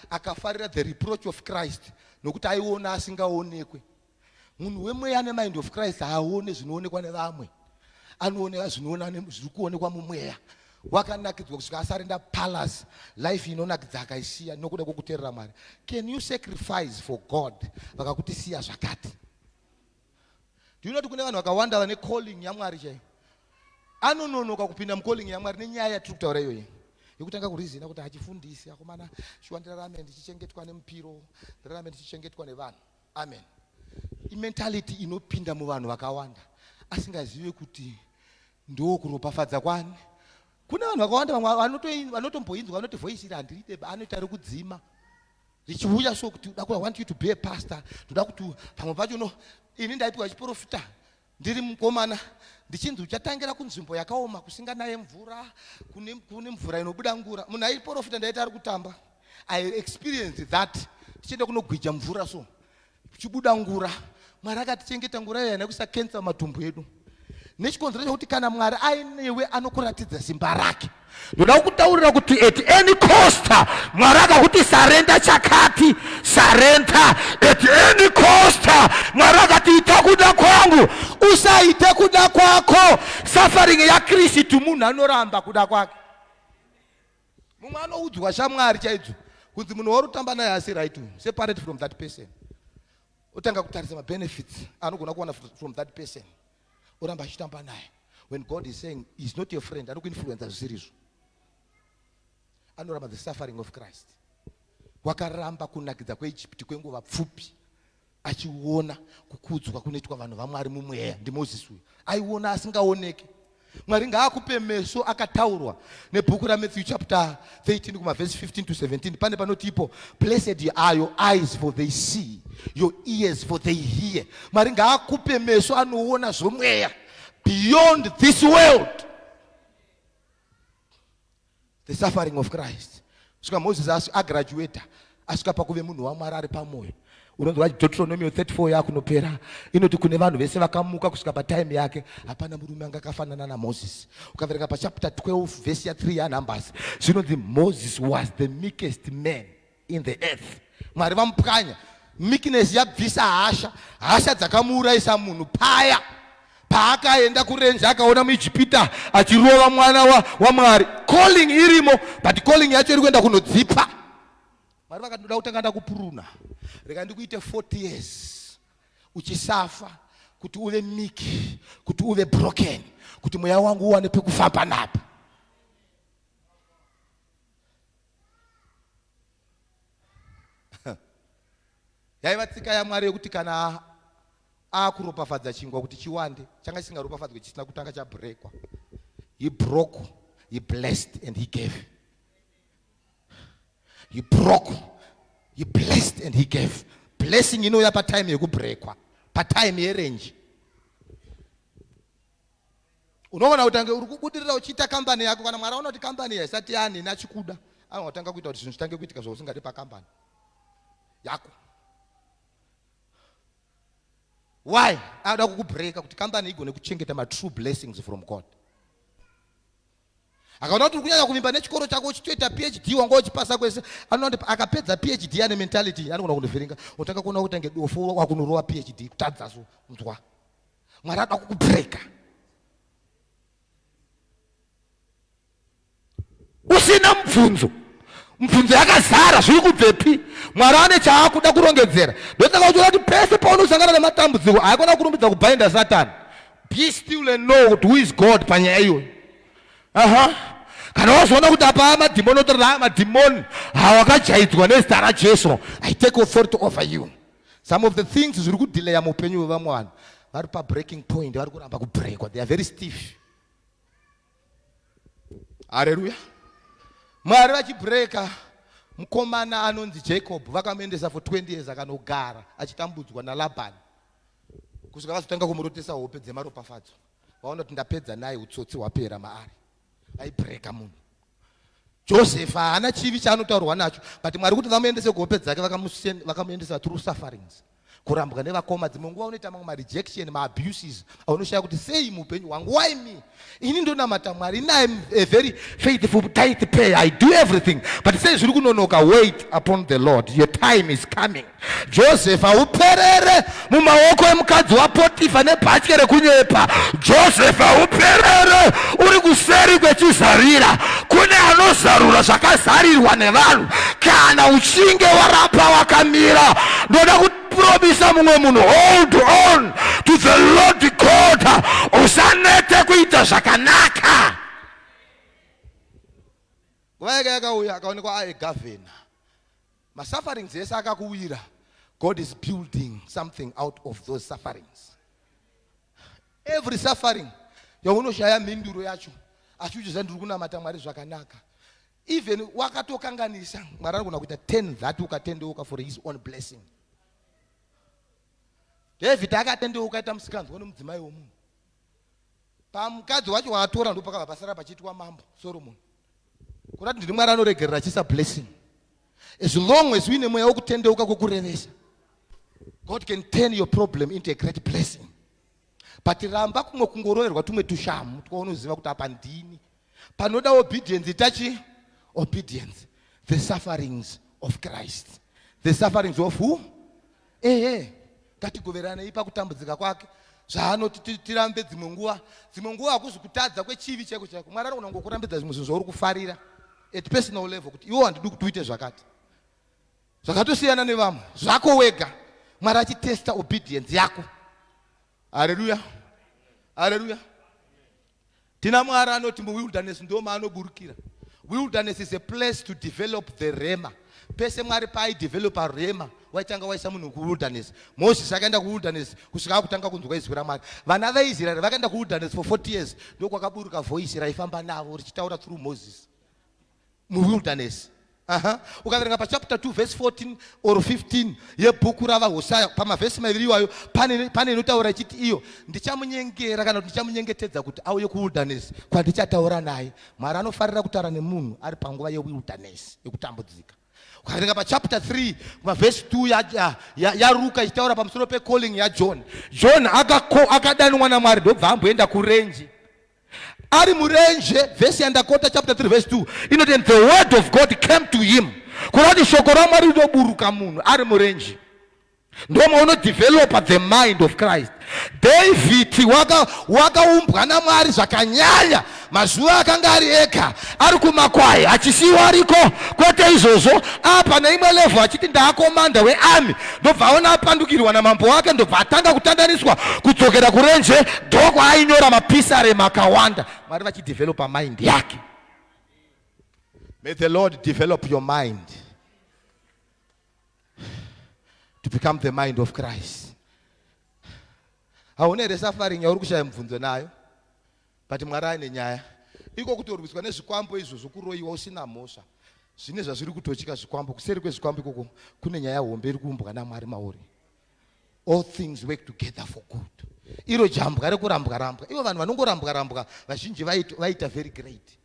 akafarira the reproach of Christ, nokuti aiona asingaonekwe. Munhu wemweya nemind of Christ haaone zvinoonekwa nevamwe, anooneka zvinoona zviri kuonekwa mumweya. Wakanakidzwa kusvika asarenda palace life inonakidza, akaisiya nokuda kwokuteerera Mwari. Can you sacrifice for God vakakuti siya zvakati? Do you know kuti kune vanhu vakawanda vane calling yaMwari chaiyo, anononoka kupinda mucalling yaMwari nenyaya yatiri kutaura iyoyi, yekutanga kurizina kuti hachifundisi akomana, shuwa ndirarame ndichichengetwa nemupiro, ndirarame ndichichengetwa nevanhu. Amen. Imentality inopinda muvanhu vakawanda asingazive kuti ndo kuropafadza kwani. Kune vanhu vakawanda vamwe vanotomboinzwa, vanoti voice iri handiride, anoita rekudzima richiuya so kuti uda, I want you to be a pastor, ndoda kuti pamwe pacho no. Ini ndaipiwa chiprofita ndiri mukomana, ndichinzi uchatangira kunzvimbo yakaoma kusinganaye mvura, kune mvura inobuda ngura. Munhu aiprofita ndaiti ari kutamba. I experienced that, tichienda kunogwija mvura so kuchibuda ngura. Mwari akatichengeta ngura iya nekuisa kensa mumatumbu edu, nechikonzero chekuti kana Mwari ainewe anokuratidza simba rake. Ndoda kukutaurira kuti at any cost, Mwari akakuti surrender chakati, surrender at any cost. Mwari akati ita kuda kwangu, usaite kuda kwako. Suffering yaKristu, munhu anoramba kuda kwake. Mumwe anoudzwa shamwari chaidzo kunzi munhu wauri kutamba naye asi right, separate from that person. Otanga kutarisa mabenefits anogona kuwana from that person, oramba achitamba naye, when God is saying is not your friend, anokuinfluenza zvisirizvo. Anoramba the suffering of Christ. Wakaramba kunakidza kweIjipti kwenguva pfupi, achiona kukudzwa kunoitwa vanhu vaMwari mumweya. NdiMozisi uyu aiona asingaoneke. Mwari ngaakupe meso akataurwa nebhuku raMatthew chapter 13 kumavhesi 15 to 17. Pane panoti ipo, "Blessed are your eyes, for they see, your ears, for they hear." Mwari ngaakupe meso anoona zvomweya beyond this world. The suffering of Christ, svika Moses agraduata, asvika pakuve munhu waMwari ari pamwoyo. Unonzwa Deuteronomio 34 yakunopera inoti kune vanhu vese vakamuka kusvika patime yake hapana murume anga akafanana naMoses. Ukaverenga pachapter 12 verse ya 3 yaNumbers zvinonzi Moses was the meekest man in the earth. Mwari vamupwanya, meekness yabvisa hasha, hasha dzakamuurayisa munhu paya paakaenda kurenje akaona muIjipita achirova mwana waMwari wa calling irimo but calling yacho iri kuenda kunodzipa. Mwari vakati ndoda kutanga ndakupuruna, rega ndikuite 40 years uchisafa kuti uve meek, kuti uve broken, kuti mweya wangu uwane pekufamba napo. Yaiva tsika yaMwari yekuti kana akuropafadza chingwa kuti chiwande, changa chisingaropafadzwe chisina kutanga chabrekwa. He broke, he blessed and he gave. He broke, he blessed and he gave. Blessing inouya patime yekubrekwa, patime yerenje. Unoona kuti ange uri kubudirira uchiita kambani yako, kana Mwari aona kuti kambani haisati yanini achikuda, anotanga kuita kuti zvinhu zvitange kuitika zvausingadi pakambani yako. Why? Anoda kukubreka kuti kambani igone kuchengeta matrue blessings from God. Akaona kuti uri kunyanya kuvimba nechikoro chako uchitoita PhD wanga uchipasa kwese, anoona kuti akapedza PhD ane mentality anogona kundovhiringa. Unotanga kuona kuti ange dofo wakunorova PhD kutadza so nzwa. Mwari anoda kukubreka. Usina mubvunzo. Mubvunzo yakazara zviri kubvepi? Mwari ane chaakuda kurongedzera. Ndosaka uchiona kuti pese paunosangana nematambudziko haikona kurumbidza kubhainda Satani. Be still and know kuti who is God panyaya iyoyo. Aha. Kana wazoona kuti apa madhimoni otorera aya madhimoni hawakajaidzwa nezita raJesu. I take authority over you. Some of the things zviri kudelaya muupenyu hwevamwe vanhu vari pabreaking point, vari kuramba kubreakwa. They are very stiff. Haleluya. Mwari vachibreka mukomana anonzi Jacob vakamuendesa for 20 years akanogara achitambudzwa naLabani kusvika vazotanga kumurotesa hope dzemaropafadzo vaona kuti ndapedza naye utsotsi hwapera maari vaibreka munhu Joseph haana chivi chaanotaurwa nacho but Mwari kuti vamuendese kuhope dzake vakamuendesa through sufferings kurambwa nevakoma dzimwe nguva unoita mamwe marejection maabuses aunoshaya kuti sei muupenyu hwangu why me ini ndonamata Mwari ini im a very faithful tithe payer I do everything but sei zviri kunonoka wait upon the Lord your time is coming Joseph hauperere mumaoko emukadzi waPotifa nebhatye rekunyepa. Joseph hauperere uri kuseri kwechizarira. Kune anozarura zvakazarirwa nevanhu. Kana uchinge waramba wakamira, ndoda kupromisa mumwe munhu, hold on to the Lord God, usanete kuita zvakanaka. Nguva yake yakauya akaonekwa aye governor. Masufferings ese akakuwira, God is building something out of those sufferings. Every suffering yaunoshaya mhinduro yacho, asi uchiziva ndiri kunamata Mwari zvakanaka. Even wakatokanganisa, Mwari anogona kuita turn that ukatendeuka for his own blessing. David akatendeuka aita musikanzwa nemudzimai womunhu. Pamukadzi wacho waatora ndopakabva pasara pachiitwa mambo Solomon. Kuda kuti ndini Mwari anoregerera achiisa blessing. As long as uine mweya wokutendeuka kwokurevesa, God can turn your problem into a great blessing. But ramba kumwe kungoroverwa tumwe tushamu twaunoziva kuti apa ndini. Panoda obedience itachi obedience. The sufferings of Christ. The sufferings of who? Ehe, ngatigoveranei pakutambudzika kwake zvaanoti tirambe dzimwe nguva. Dzimwe nguva hakuzi kutadza kwechivi chaiko chaiko. Mwari anogona kungokurambidza zvimwe zvinhu zvauri kufarira at personal level kuti iwo handidi kuti uite zvakati zvakatosiyana nevamwe zvako wega. Mwari achitesta obedience yako. Haleluya, haleluya. Tina Mwari anoti muwilderness ndo maanoburukira. Wilderness is a place to develop the rema. Pese Mwari paaidevelopa rema, waitanga waisa munhu kuwilderness. Moses akaenda kuwilderness kusvika akutanga kunzwa izwi raMwari. Vana vaIsraeri vakaenda kuwilderness for 40 years, ndokwakaburuka voice raifamba navo richitaura through Moses muwilderness. Aha. Ukaverenga pachapter 2 verse 14 or 15 yebhuku ravaHosaya pamavhesi maviri iwayo pane, pane inotaura ichiti iyo ndichamunyengera kana kuti ndichamunyengetedza kuti auye kuwilderness kwandichataura naye. Mwari anofarira kutaura nemunhu ari panguva yewilderness yekutambudzika. Ukaverenga pachapter 3 mavhesi 2 yaRuka ichitaura pamusoro pecalling yaJohn. John akadanwa naMwari ndobva amboenda kurenje. Ari murenje, vhesi yandakota chapter 3 verse 2 inoti, and the word of God came to him. Kureva kuti shoko raMwari rinoburuka munhu ari murenje. Ndomaunodevelopa the mind of Christ. David wakaumbwa naMwari zvakanyanya. Mazuva akanga ari ega, ari kumakwai, achisiyiwa ariko. Kwete izvozvo, apa neimwe level achiti ndaakomanda wearmy, ndobva aona apandukirwa namambo wake, ndobva atanga kutandaniswa kudzokera kurenje, ndokwaayinyora mapisarema akawanda. Mwari vachidevelopa mind yake. May the Lord develop your mind to become the mind of Christ. Hauna here suffering yauri kushaya mubvunzo nayo, but Mwari aine nyaya. Iko kutorwiswa nezvikwambo izvozvo, kuroyiwa usina mhosva, zvine zvazviri kutotya zvikwambo. Kuseri kwezvikwambo ikoko kune nyaya hombe iri kuumbwa naMwari mauri. All things work together for good. Iro jambwa rekurambwa rambwa, ivo vanhu vanongorambwa rambwa vazhinji vaita very great.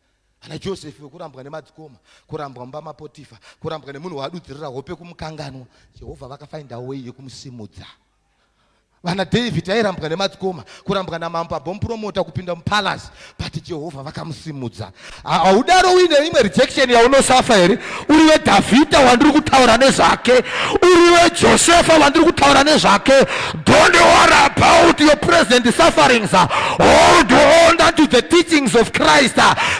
Ana Joseph wekurambwa nemadzikoma, kurambwa mumba maPotifa, kurambwa nemunhu waadudzirira hope kumukanganwa, Jehovha vakafind a way yekumusimudza. Vana David airambwa nemadzikoma, kurambwa namambo abompromota kupinda mupalace, but Jehovha vakamusimudza. Haudaro uine imwe rejection yaunosafa here? Uri weDhavhidha wandiri kutaura nezvake, uri weJosefa wandiri kutaura nezvake. Don't worry about your present sufferings. Hold on unto the teachings of Christ.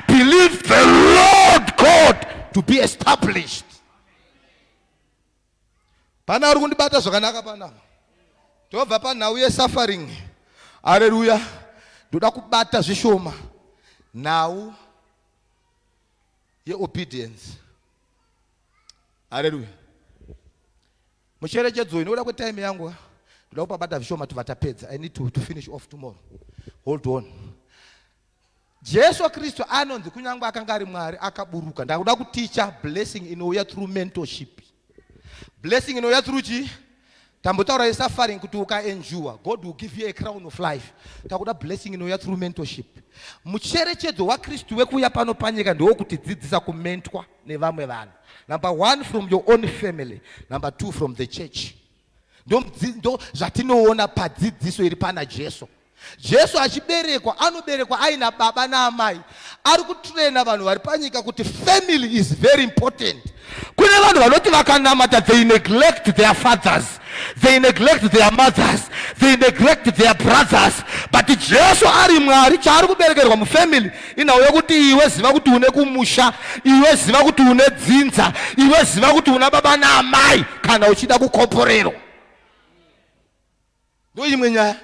Believe the Lord God to be established. Pana ari kundibata zvakanaka panapa. Tobva panhau yesuffering. Haleluya. Ndoda kubata zvishoma nhau yeobedience. Haleluya. Mucherechedzo uyu nekuda kwetime yangu ndoda kupabata zvishoma tobva tapedza. I need to finish off tomorrow. Hold on. Jesu Kristu anonzi kunyange akanga ari Mwari akaburuka. Ndakuda kuticha blessing inouya through mentorship. Blessing inouya through chi? Tambotaura yesuffering kuti ukaendure, God will give you a crown of life. Takuda blessing inouya through mentorship. Mucherechedzo waKristu wekuuya pano panyika ndewokutidzidzisa kumentwa nevamwe vanhu. Number 1, from your own family. Number 2, from the church. Ndo zvatinoona padzidziso iri pana Jesu. Jesu achiberekwa, anoberekwa aina baba naamai. Ari kutraina vanhu vari panyika kuti family is very important. Kune vanhu vanoti vakanamata, they neglect their fathers, they neglect their mothers, they neglect their brothers. But Jesu ari Mwari, chaari kuberekerwa mufamily inhau yekuti iwe ziva kuti une kumusha, iwe ziva kuti une dzinza, iwe ziva kuti una baba naamai kana uchida kukomborerwa. Ndo imwe nyaya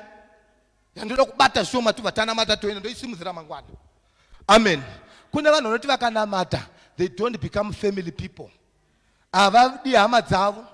yandoda kubata zvishoma tobva tanamata toenda, ndoisimudzira mangwana. Amen. Kune vanhu vanoti vakanamata, they don't become family people. Havadi hama dzavo,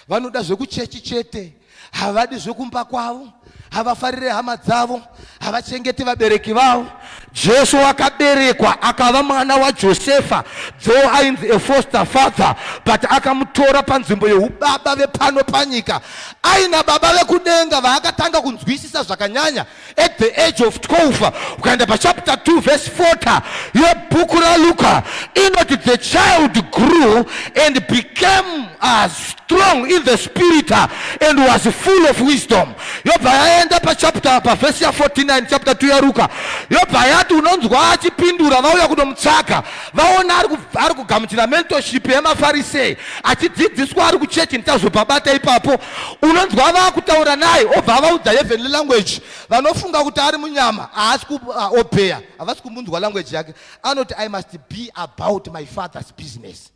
vanoda zvekuchechi chete, havadi zvekumba kwavo, havafarire hama dzavo, havachengeti vabereki vavo. Jesu akaberekwa akava mwana waJosefa, though ainzi a foster father, but akamutora panzvimbo yeubaba vepano panyika. Aina baba vekudenga vaakatanga kunzwisisa zvakanyanya at the age of 12. Ukaenda pachapter 2 verse 40 yebhuku raLuka inoti the child grew and became strong in the spirit and was full of wisdom. Yobva yaenda pachapter pavhesi ya 49 chapter 2 yaRuka, yobva yati unonzwa achipindura vauya kunomutsvaka, vaona ari kugamuchira mentorship yemafarisei, achidzidziswa ari kuchechi. Ndichazopabata ipapo. Unonzwa vaakutaura naye, obva avaudza heavenly language. Vanofunga kuti ari munyama, haasi kuobeya, havasi kumunzwa language yake. Anoti, I must be about my father's business.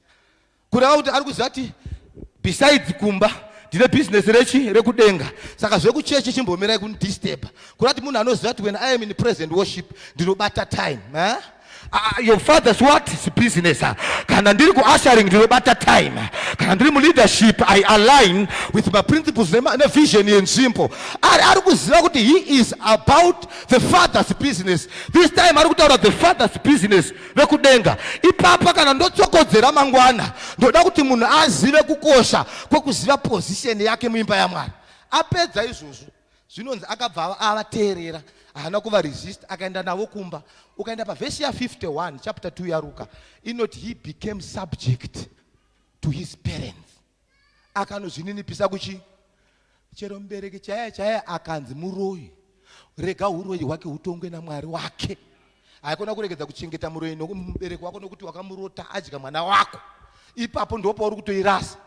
Kureva kuti ari kuziva kuti besides kumba ndine business rechi rekudenga, saka zvekuchechi chimbomirai kundisturba. Kureva kuti munhu anoziva kuti when I am in present worship ndinobata time, eh? Your father's what is business. Kana ndiri kuushering ndinobata time, kana ndiri muleadership I align with my principles nevision yenzvimbo. Ari kuziva kuti he is about the father's business. This time ari kutaura the father's business vekudenga. Ipapa kana ndotsokodzera mangwana, ndoda kuti munhu azive kukosha kwekuziva position yake muimba yaMwari. Apedza izvozvo, zvinonzi akabva avateerera, haana kuvaresist, akaenda navo kumba. Ukaenda pavhesi ya51 chapter 2 yaRuka inoti he became subject. to his parents. Akanozvininipisa kuchi chero mubereki chaiye chaiye akanzi muroyi, rega uroyi hwake hutongwe naMwari wake. Haikona kuregedza kuchengeta muroyi nomubereki wako nokuti wakamurota adya mwana wako. Ipapo ndipo pauri kutoirasa.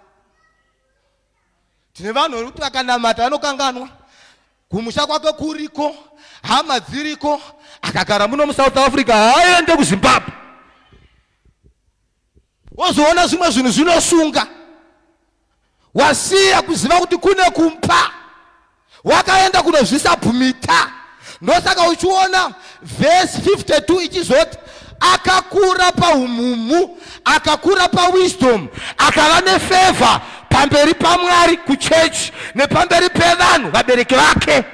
Tine vanhu vekuti vakanamata vanokanganwa kumusha kwake kuriko, hama dziriko, akagara muno muSouth Africa haaende kuZimbabwe. Wozoona zvimwe zvinhu zvinosunga, wasiya kuziva kuti kune kumpa, wakaenda kunozvisabhumita. Ndosaka uchiona vhesi 52 ichizoti akakura paumhumu, akakura pawisdom, akava nefevha pamberi paMwari kuchechi nepamberi pevanhu vabereki vake.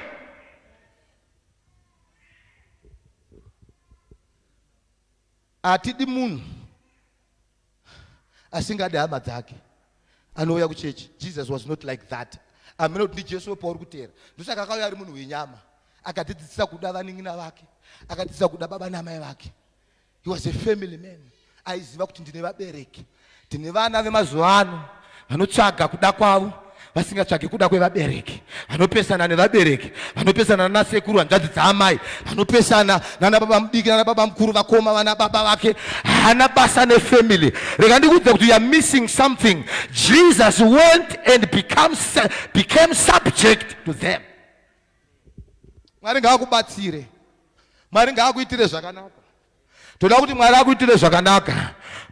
Hatidi munhu asingadi hama dzake anouya kuchechi. Jesus was not like that. Amene kuti ndiJesu wepauri kuteera. Ndosaka akauya ari munhu wenyama, akatidzidzisa kuda vanin'ina vake, akatidzidzisa kuda baba namai vake. He was a family man. Aiziva kuti ndine vabereki, tine vana vemazuva ano vanotsvaga kuda kwavo vasingatsvagi kuda kwevabereki, vanopesana nevabereki, vanopesana nanasekuru, hanzvadzi dzaamai, vanopesana nana baba mudiki nana baba mukuru, vakoma vana baba vake. Haana basa nefamily. Rega ndikuudze kuti you are missing something. Jesus went and became subject to them. Mwari ngaakubatsire, Mwari ngaakuitire zvakanaka. Toda kuti Mwari akuitire zvakanaka.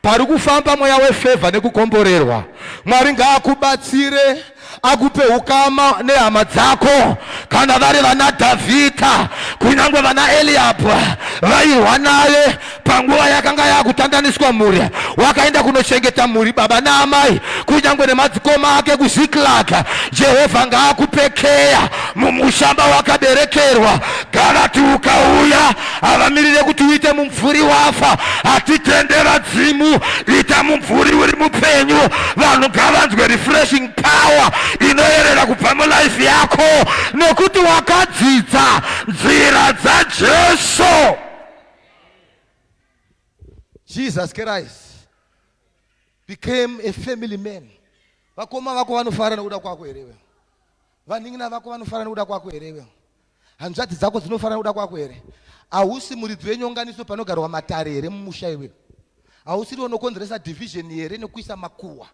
Pari kufamba mweya wefevha nekukomborerwa. Mwari ngaakubatsire akupe ukama nehama dzako, kana vari vana Dhavhidha, kunyange vana Eliabhu vairwa naye panguva yakanga yakutandaniswa mhuri, wakaenda kunochengeta mhuri baba naamai, kunyange nemadzikoma ake kuZiklag. Jehovha ngaakupe keya mumushamba wakaberekerwa. Galati ukauya havamirire kuti uite mumvuri wafa. Hatitende vadzimu, ita mumvuri uri mupenyu. Vanhu ngavanzwe refreshing power inoyerera kubva mulife yako, nokuti wakadzidza nzira dzaJesu. Jesus Christ became a family man. Vakoma vako vanofara nekuda kwako here iwe? Vanin'ina vako vanofara nekuda kwako here iwe? Hanzvadzi dzako dzinofara nekuda kwako here? Hausi muridzi wenyonganiso panogarwa matare here mumusha iwe? Hausiri unokonzeresa division here nekuisa makuhwa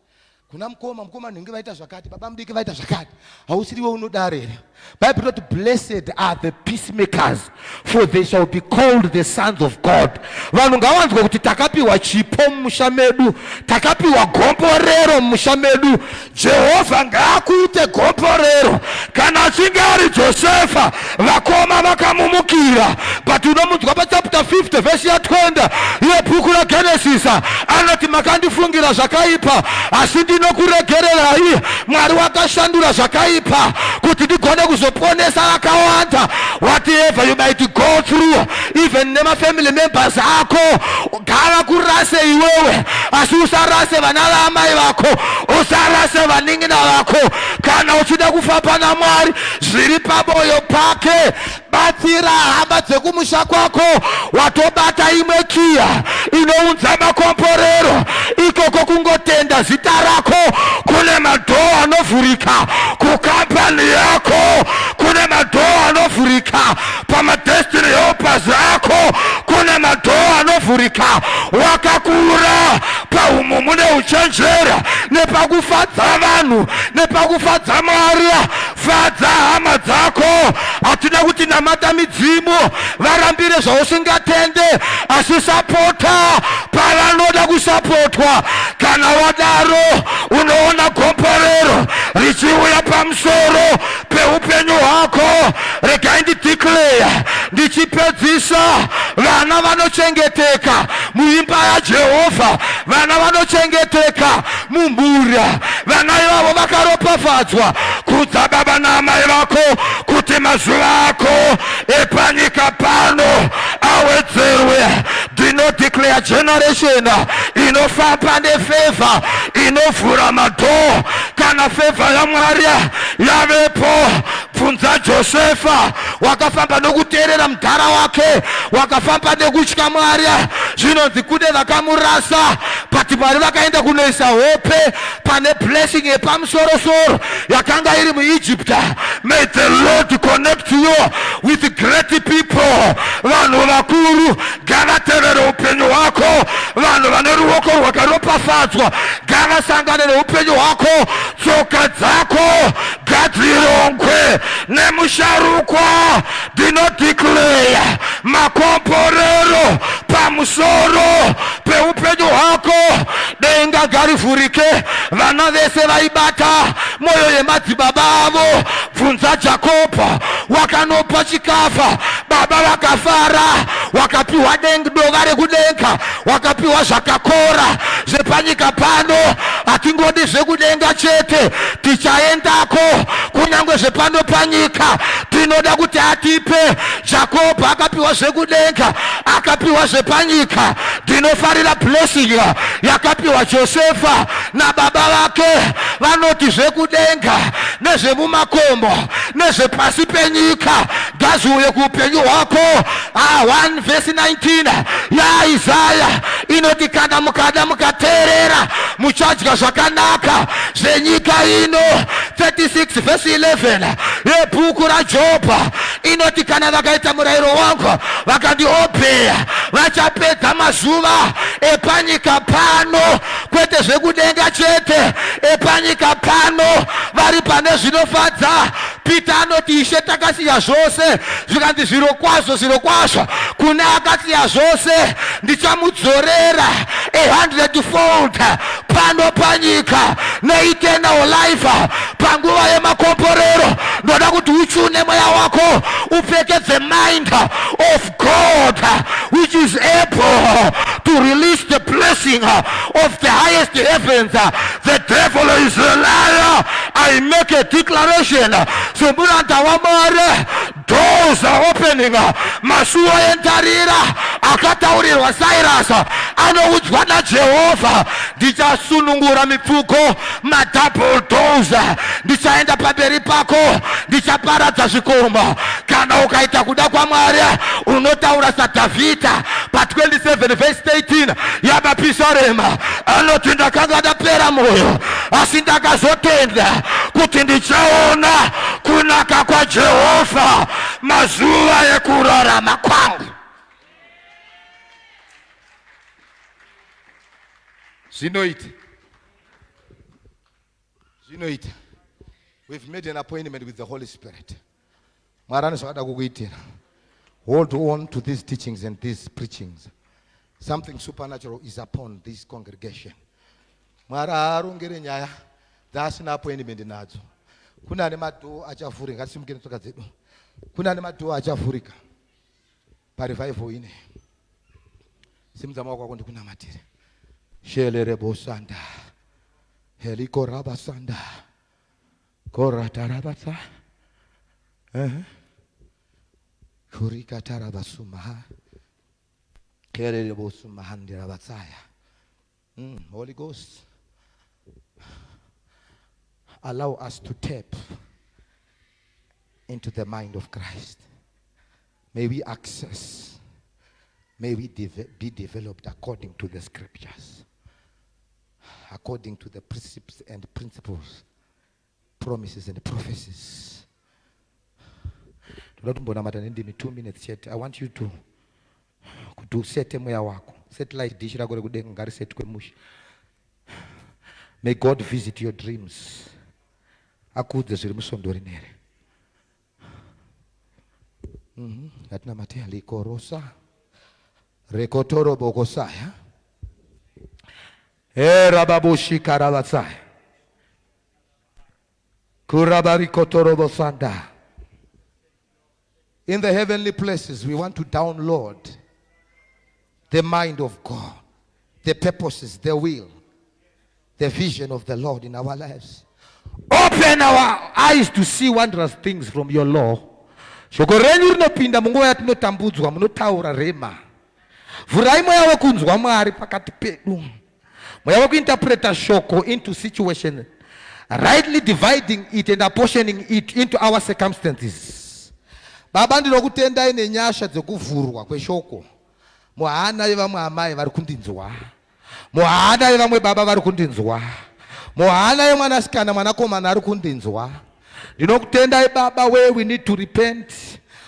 kuna mukoma, mukoma nhingi vaita zvakati, baba mudiki vaita zvakati? Hausiriwe unodaro here? Bible rinoti blessed are the peacemakers for they shall be called the sons of God. Vanhu ngavanzwe kuti takapiwa chipo mumusha medu, takapiwa gomborero mumusha medu. Jehovha ngaakuite gomborero. Kana achinge ari Josefa, vakoma vakamumukira, but unomunzwa pachapter 50 vhesi ya 20 yebhuku raGenesis anoti makandifungira zvakaipa asi ndinokuregererai. Mwari wakashandura zvakaipa kuti ndigone kuzoponesa vakawanda. Whatever you might go through, even nemafamily members ako, gava kurase iwewe, asi usarase vana vaamai vako, usarase vanin'ina vako. Kana uchida kufamba naMwari zviri pamoyo pake, batsira hama dzekumusha kwako. Watobata imwe kiya inounza makomborero ikoko. Kungotenda zita rako, kune madhoo anovhurika kukampani yako, kune madhoo anovhurika pamadestiny helpers ako, kune madhoo anovhurika. Wakakura paumumu neuchenjera nepakufadza vanhu nepakufadza Mwari. Fadza hama dzako. Hatina kuti namata midzimu, varambire zvausingatende, asi sapota pavanoda kusapotwa. Kana wadaro unoona gomborero richiuya pamusoro peupenyu hwako. Regai ndideclare ndichipedzisa, vana vanochengeteka muimba yaJehovha, vana vanochengeteka mumhuri, vana ivavo vakaropafadzwa. Kudza baba naamai vako kuti mazuva ako epanyika pano awedzerwe. Ndinodeclare generation inofamba nefevha, inovhura madhoo. Kana fevha yaMwari yavepo, bvunza Josefa, wakafamba nokuteerera mudhara wake, wakafamba nekutya Mwari. Zvinonzi kune vakamurasa. But Mwari vakaenda kunoisa hope pane blessing yepamusorosoro yakanga iri muEgypt. May the Lord connect you with great people. Vanhu vakuru ngavatevere upenyu hwako. Vanhu vane ruoko rwakaropafadzwa ngavasangane neupenyu hwako. Tsoka dzako ngadzirongwe nemusharukwa. Ndinodeclare makomborero pamusoro peupenyu hwako. Denga ngarivhurike. Vana vese vaibata mwoyo yemadzibaba avo. Bvunza Jakobho, wakanopa chikafa, baba vakafara, wakapiwa dova rekudenga, wakapiwa zvakakora zvepanyika pano. Hatingodi zvekudenga chete, tichaendako kunyange zvepano panyika tinoda kuti atipe. Jakobho akapiwa zvekudenga, akapiwa zvepanyika. Ndinofarira blessing yakapiwa Josefa nababa vake, vanoti zvekudenga nezvemumakomo nezvepasi penyika ngazviuye kuupenyu hwako. 1 vhesi 19 yaIsaya inoti kana mukada mukateerera muchadya zvakanaka zvenyika ino. 36 vhesi 11 yebhuku raJobha inoti kana vakaita murayiro wangu vakandiobheya vachapedza mazuva epanyika pano, kwete zvekudenga chete, epanyika pano vari pane zvinofadza. Pita anoti Ishe takasiya zvose, zvikanzi zvirokwazvo zvirokwazvo kune akasiya zvose ndichamudzorera a hundredfold pano panyika neeternal life. Panguva yemakomborero ndoda kuti uchune mweya wako, upfeke the mind of God, which is able to release the blessing of the highest heavens. The devil is a liar. I make a declaration semuranda waMwari, doors are opening. Masuo endarira akataurirwa Cyrus anoudzwa naJehovha, ndichasunungura mipfuko, madouble doors, ndichaenda pamberi pako, ndichaparadza zvikomo. Kana ukaita kuda kwaMwari unotaura saDhavhidha pa27 vhesi 13 yaMapisarema, anoti ndakanga ndapera mwoyo, asi ndakazotenda kuti ndichaona kunaka kwaJehovha mazuva ekurarama kwangu. Zvinoita, zvinoita. We've made an appointment with the Holy Spirit. Mwari ane zvakada kukuitira. Hold on to these teachings and these preachings. Something supernatural is upon this congregation. Mwari haarongere nyaya dzaasina appointment nadzo. Kune ane madhoo achavhurika, ngatisimukire netsoka dzedu. Kune ane madhoo achavhurika parevival ine. Simudza maoko ako ndikunamatire. Shelere bosanda. Heliko rabasanda. Koratarabasa. Kurika tarabasumaha. Kerere bosumahandirabatsaya. Holy Ghost, allow us to tap into the mind of Christ. May we access, may we be developed according to the scriptures, according to the precepts and principles, promises and prophecies. Toda kumbonamata nendimi 2 minutes chete. I want you to kuti usete mweya wako. Satellite dish rako rekudenga ngarisetwe mushe. May God visit your dreams, akuudze zviri musvondo rineri. Ngatinamate. Likorosa rekotorobokosaya erababoshikaravatsaya kurabarikotorobosanda. In the heavenly places, we want to download the mind of God, the purposes, the will, the vision of the Lord in our lives. Open our eyes to see wondrous things from your law. Shoko renyu rinopinda munguva yatinotambudzwa, munotaura rema. Vhurai mweya wekunzwa Mwari pakati pedu, mweya wekuinterpreta shoko into situation, rightly dividing it and apportioning it into our circumstances. Baba, ndinokutendai nenyasha dzekuvhurwa kweshoko muhana yevamwe amai vari kundinzwa. Muhana yevamwe baba vari kundinzwa, muhana yemwanasikana mwanakomana ari kundinzwa. Ndinokutendai Baba, where we need to repent.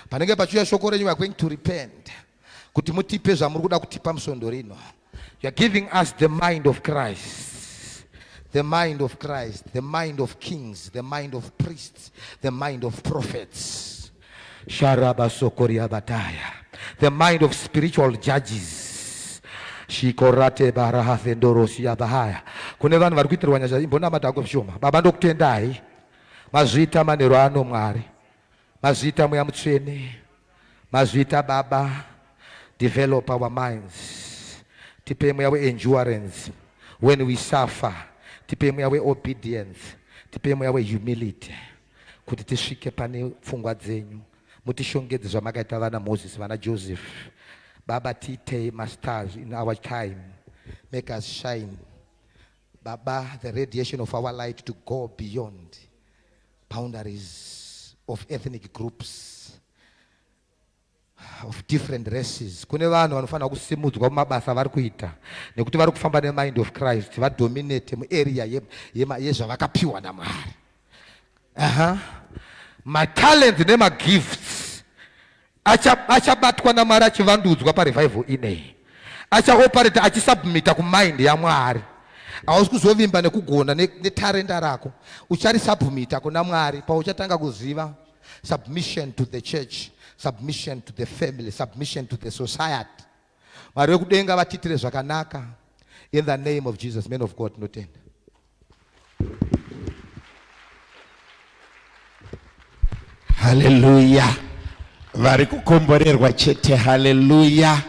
Panenge pachiuya shoko renyu, we are going to repent kuti mutipe zvamuri kuda kutipa musvondo rino. You are giving us the mind of Christ, the mind of Christ, the mind of kings, the mind of priests, the mind of prophets. Sharabasokoriabataya, the mind of spiritual judges. Shikorate barahafendorosiabahaya. Kune vanhu vari kuitirwa nyasha, imbonamata hako zvishoma. Baba, ndokutendai. Mazviita manheru ano Mwari. Mazviita Mweya Mutsvene. Mazviita Baba. Develop our minds. Tipe mweya weendurance when we suffer. Tipe mweya weobedience. Tipe mweya wehumility kuti tisvike pane pfungwa dzenyu. Mutishongedze zvamakaita vana Moses, vana Joseph. Baba, tiitei mastars in our time. Make us shine. Baba, the radiation of our light to go beyond boundaries of ethnic groups of different races. Kune vanhu vanofanira kusimudzwa mumabasa vari kuita nekuti vari kufamba nemind of Christ, vadominate muarea yezvavakapiwa naMwari. Aha. Matalents nemagifts achabatwa naMwari achivandudzwa parevival inei, achaoperate achisubmita kumind yaMwari. Hausi kuzovimba nekugona netarenda rako, ucharisubmita kuna Mwari pauchatanga kuziva submission to the church, submission to the family, submission to the society. Mwari wekudenga vatiitire zvakanaka in the name of Jesus. Man of God, notenda. Haleluya, vari kukomborerwa chete. Haleluya,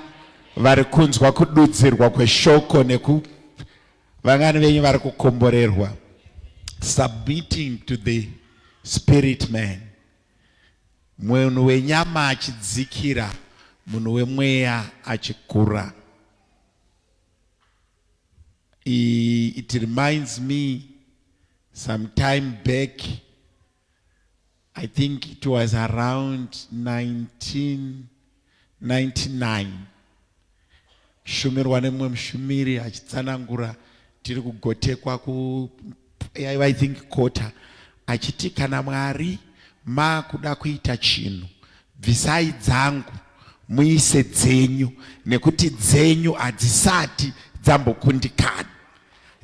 vari kunzwa kududzirwa kweshoko neku vangani venyu vari kukomborerwa. Submitting to the spirit man, munhu wenyama achidzikira, munhu wemweya achikura. It reminds me some time back, I think it was around 1999, shumirwa nemumwe mushumiri achitsanangura tiri kugotekwa ku I think kota, achiti kana Mwari makuda kuita chinhu, bvisai dzangu muise dzenyu, nekuti dzenyu hadzisati dzambokundikana,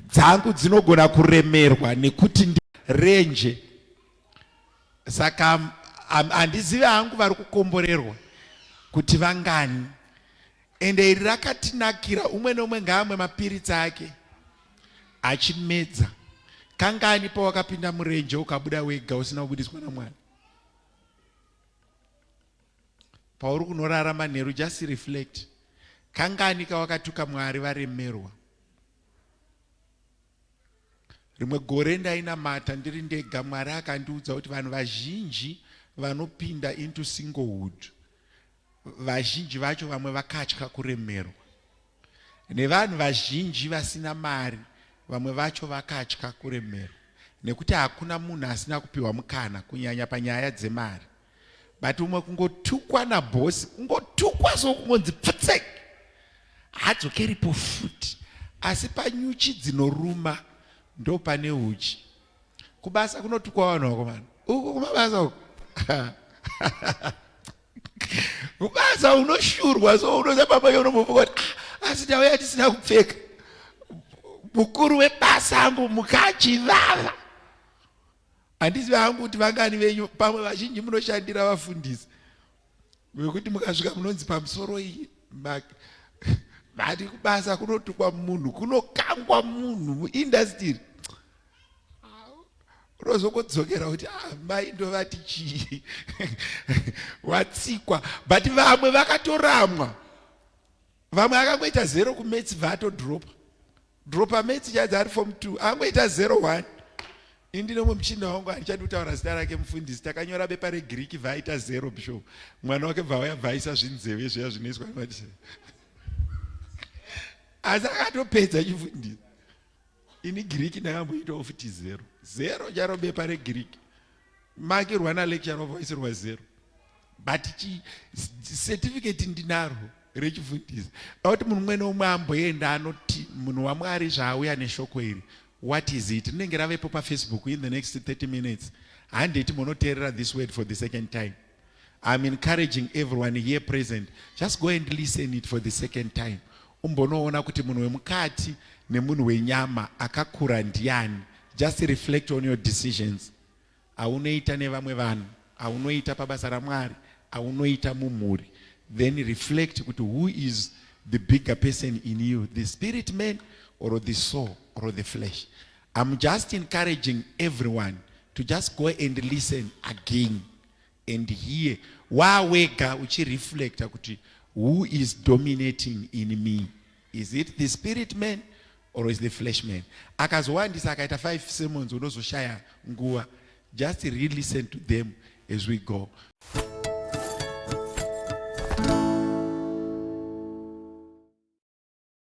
dzangu dzinogona kuremerwa nekuti renje. Saka handizivi hangu vari kukomborerwa kuti vangani. Ende iri rakatinakira, umwe neumwe ngaamwe mapiritsi ake achimedza. Kangani pawakapinda murenje ukabuda wega usina kubudiswa naMwari? Pauri kunorara manheru, just reflect. Kangani kawakatuka Mwari varemerwa? Rimwe gore ndainamata ndiri ndega, Mwari akandiudza kuti vanhu vazhinji vanopinda into singlehood, vazhinji vacho vamwe vakatya kuremerwa. Nevanhu vazhinji vasina mari, vamwe vacho vakatya kuremerwa, nekuti hakuna munhu asina kupiwa mukana, kunyanya panyaya dzemari. But umwe kungotukwa nabhosi, kungotukwa so kungonzi pfutsek, haadzokeripo futi. Asi panyuchi dzinoruma ndo pane uchi. Kubasa kunotukwa vanhu vakomana, uku kumabasa uku kubasa unoshurwa so unoza baba yonombofunga kuti ah, asi tauya tisina kupfeka. Mukuru webasa angu mukachivava, handizivi hangu kuti vangani venyu, pamwe vazhinji munoshandira vafundisi vekuti mukasvika munonzi pamusoro iyi mati kubasa kunotukwa munhu, kunokangwa munhu muindastiri, unozongodzokera kuti ah, mai ndovati chii, watsikwa. But vamwe vakatoramwa, vamwe akangoita zero kumaths bva atodropa dropa maths chaidzo ari form 2, angoita 01. Ini ndine umwe muchinda wangu, handichadi kutaura zita rake, mufundisi, takanyora bepa regiriki bva aita zero. Bishop mwana wake bva auya bva aisa zvinzeve zviya zvinoiswa, asi akatopedza chifundisi. Ini giriki ndakamboitawo futi zero zero charo bepa regiriki, makirwa nalecture wabva waisirwa zero, but chi certificate ndinaro. Rechifundisi. Kuti munhu mumwe neumwe amboenda anoti munhu waMwari zvaauya neshoko iri, what is it? Rinenge ravepo paFacebook in the next 30 minutes. Handiti munoteerera this word for the second time. I'm encouraging everyone here present, just go and listen it for the second time. Umbonoona kuti munhu wemukati nemunhu wenyama akakura ndiani. Just reflect on your decisions aunoita nevamwe vanhu, aunoita pabasa raMwari, aunoita mumhuri. Then reflect kuti who is the bigger person in you, the spirit man or the soul or the flesh. I'm just encouraging everyone to just go and listen again and hear wawega uchireflecta kuti who is dominating in me? Is it the spirit man or is the flesh man? Akazowandisa akaita 5 sermons, unozoshaya nguva. Just re-listen to them as we go.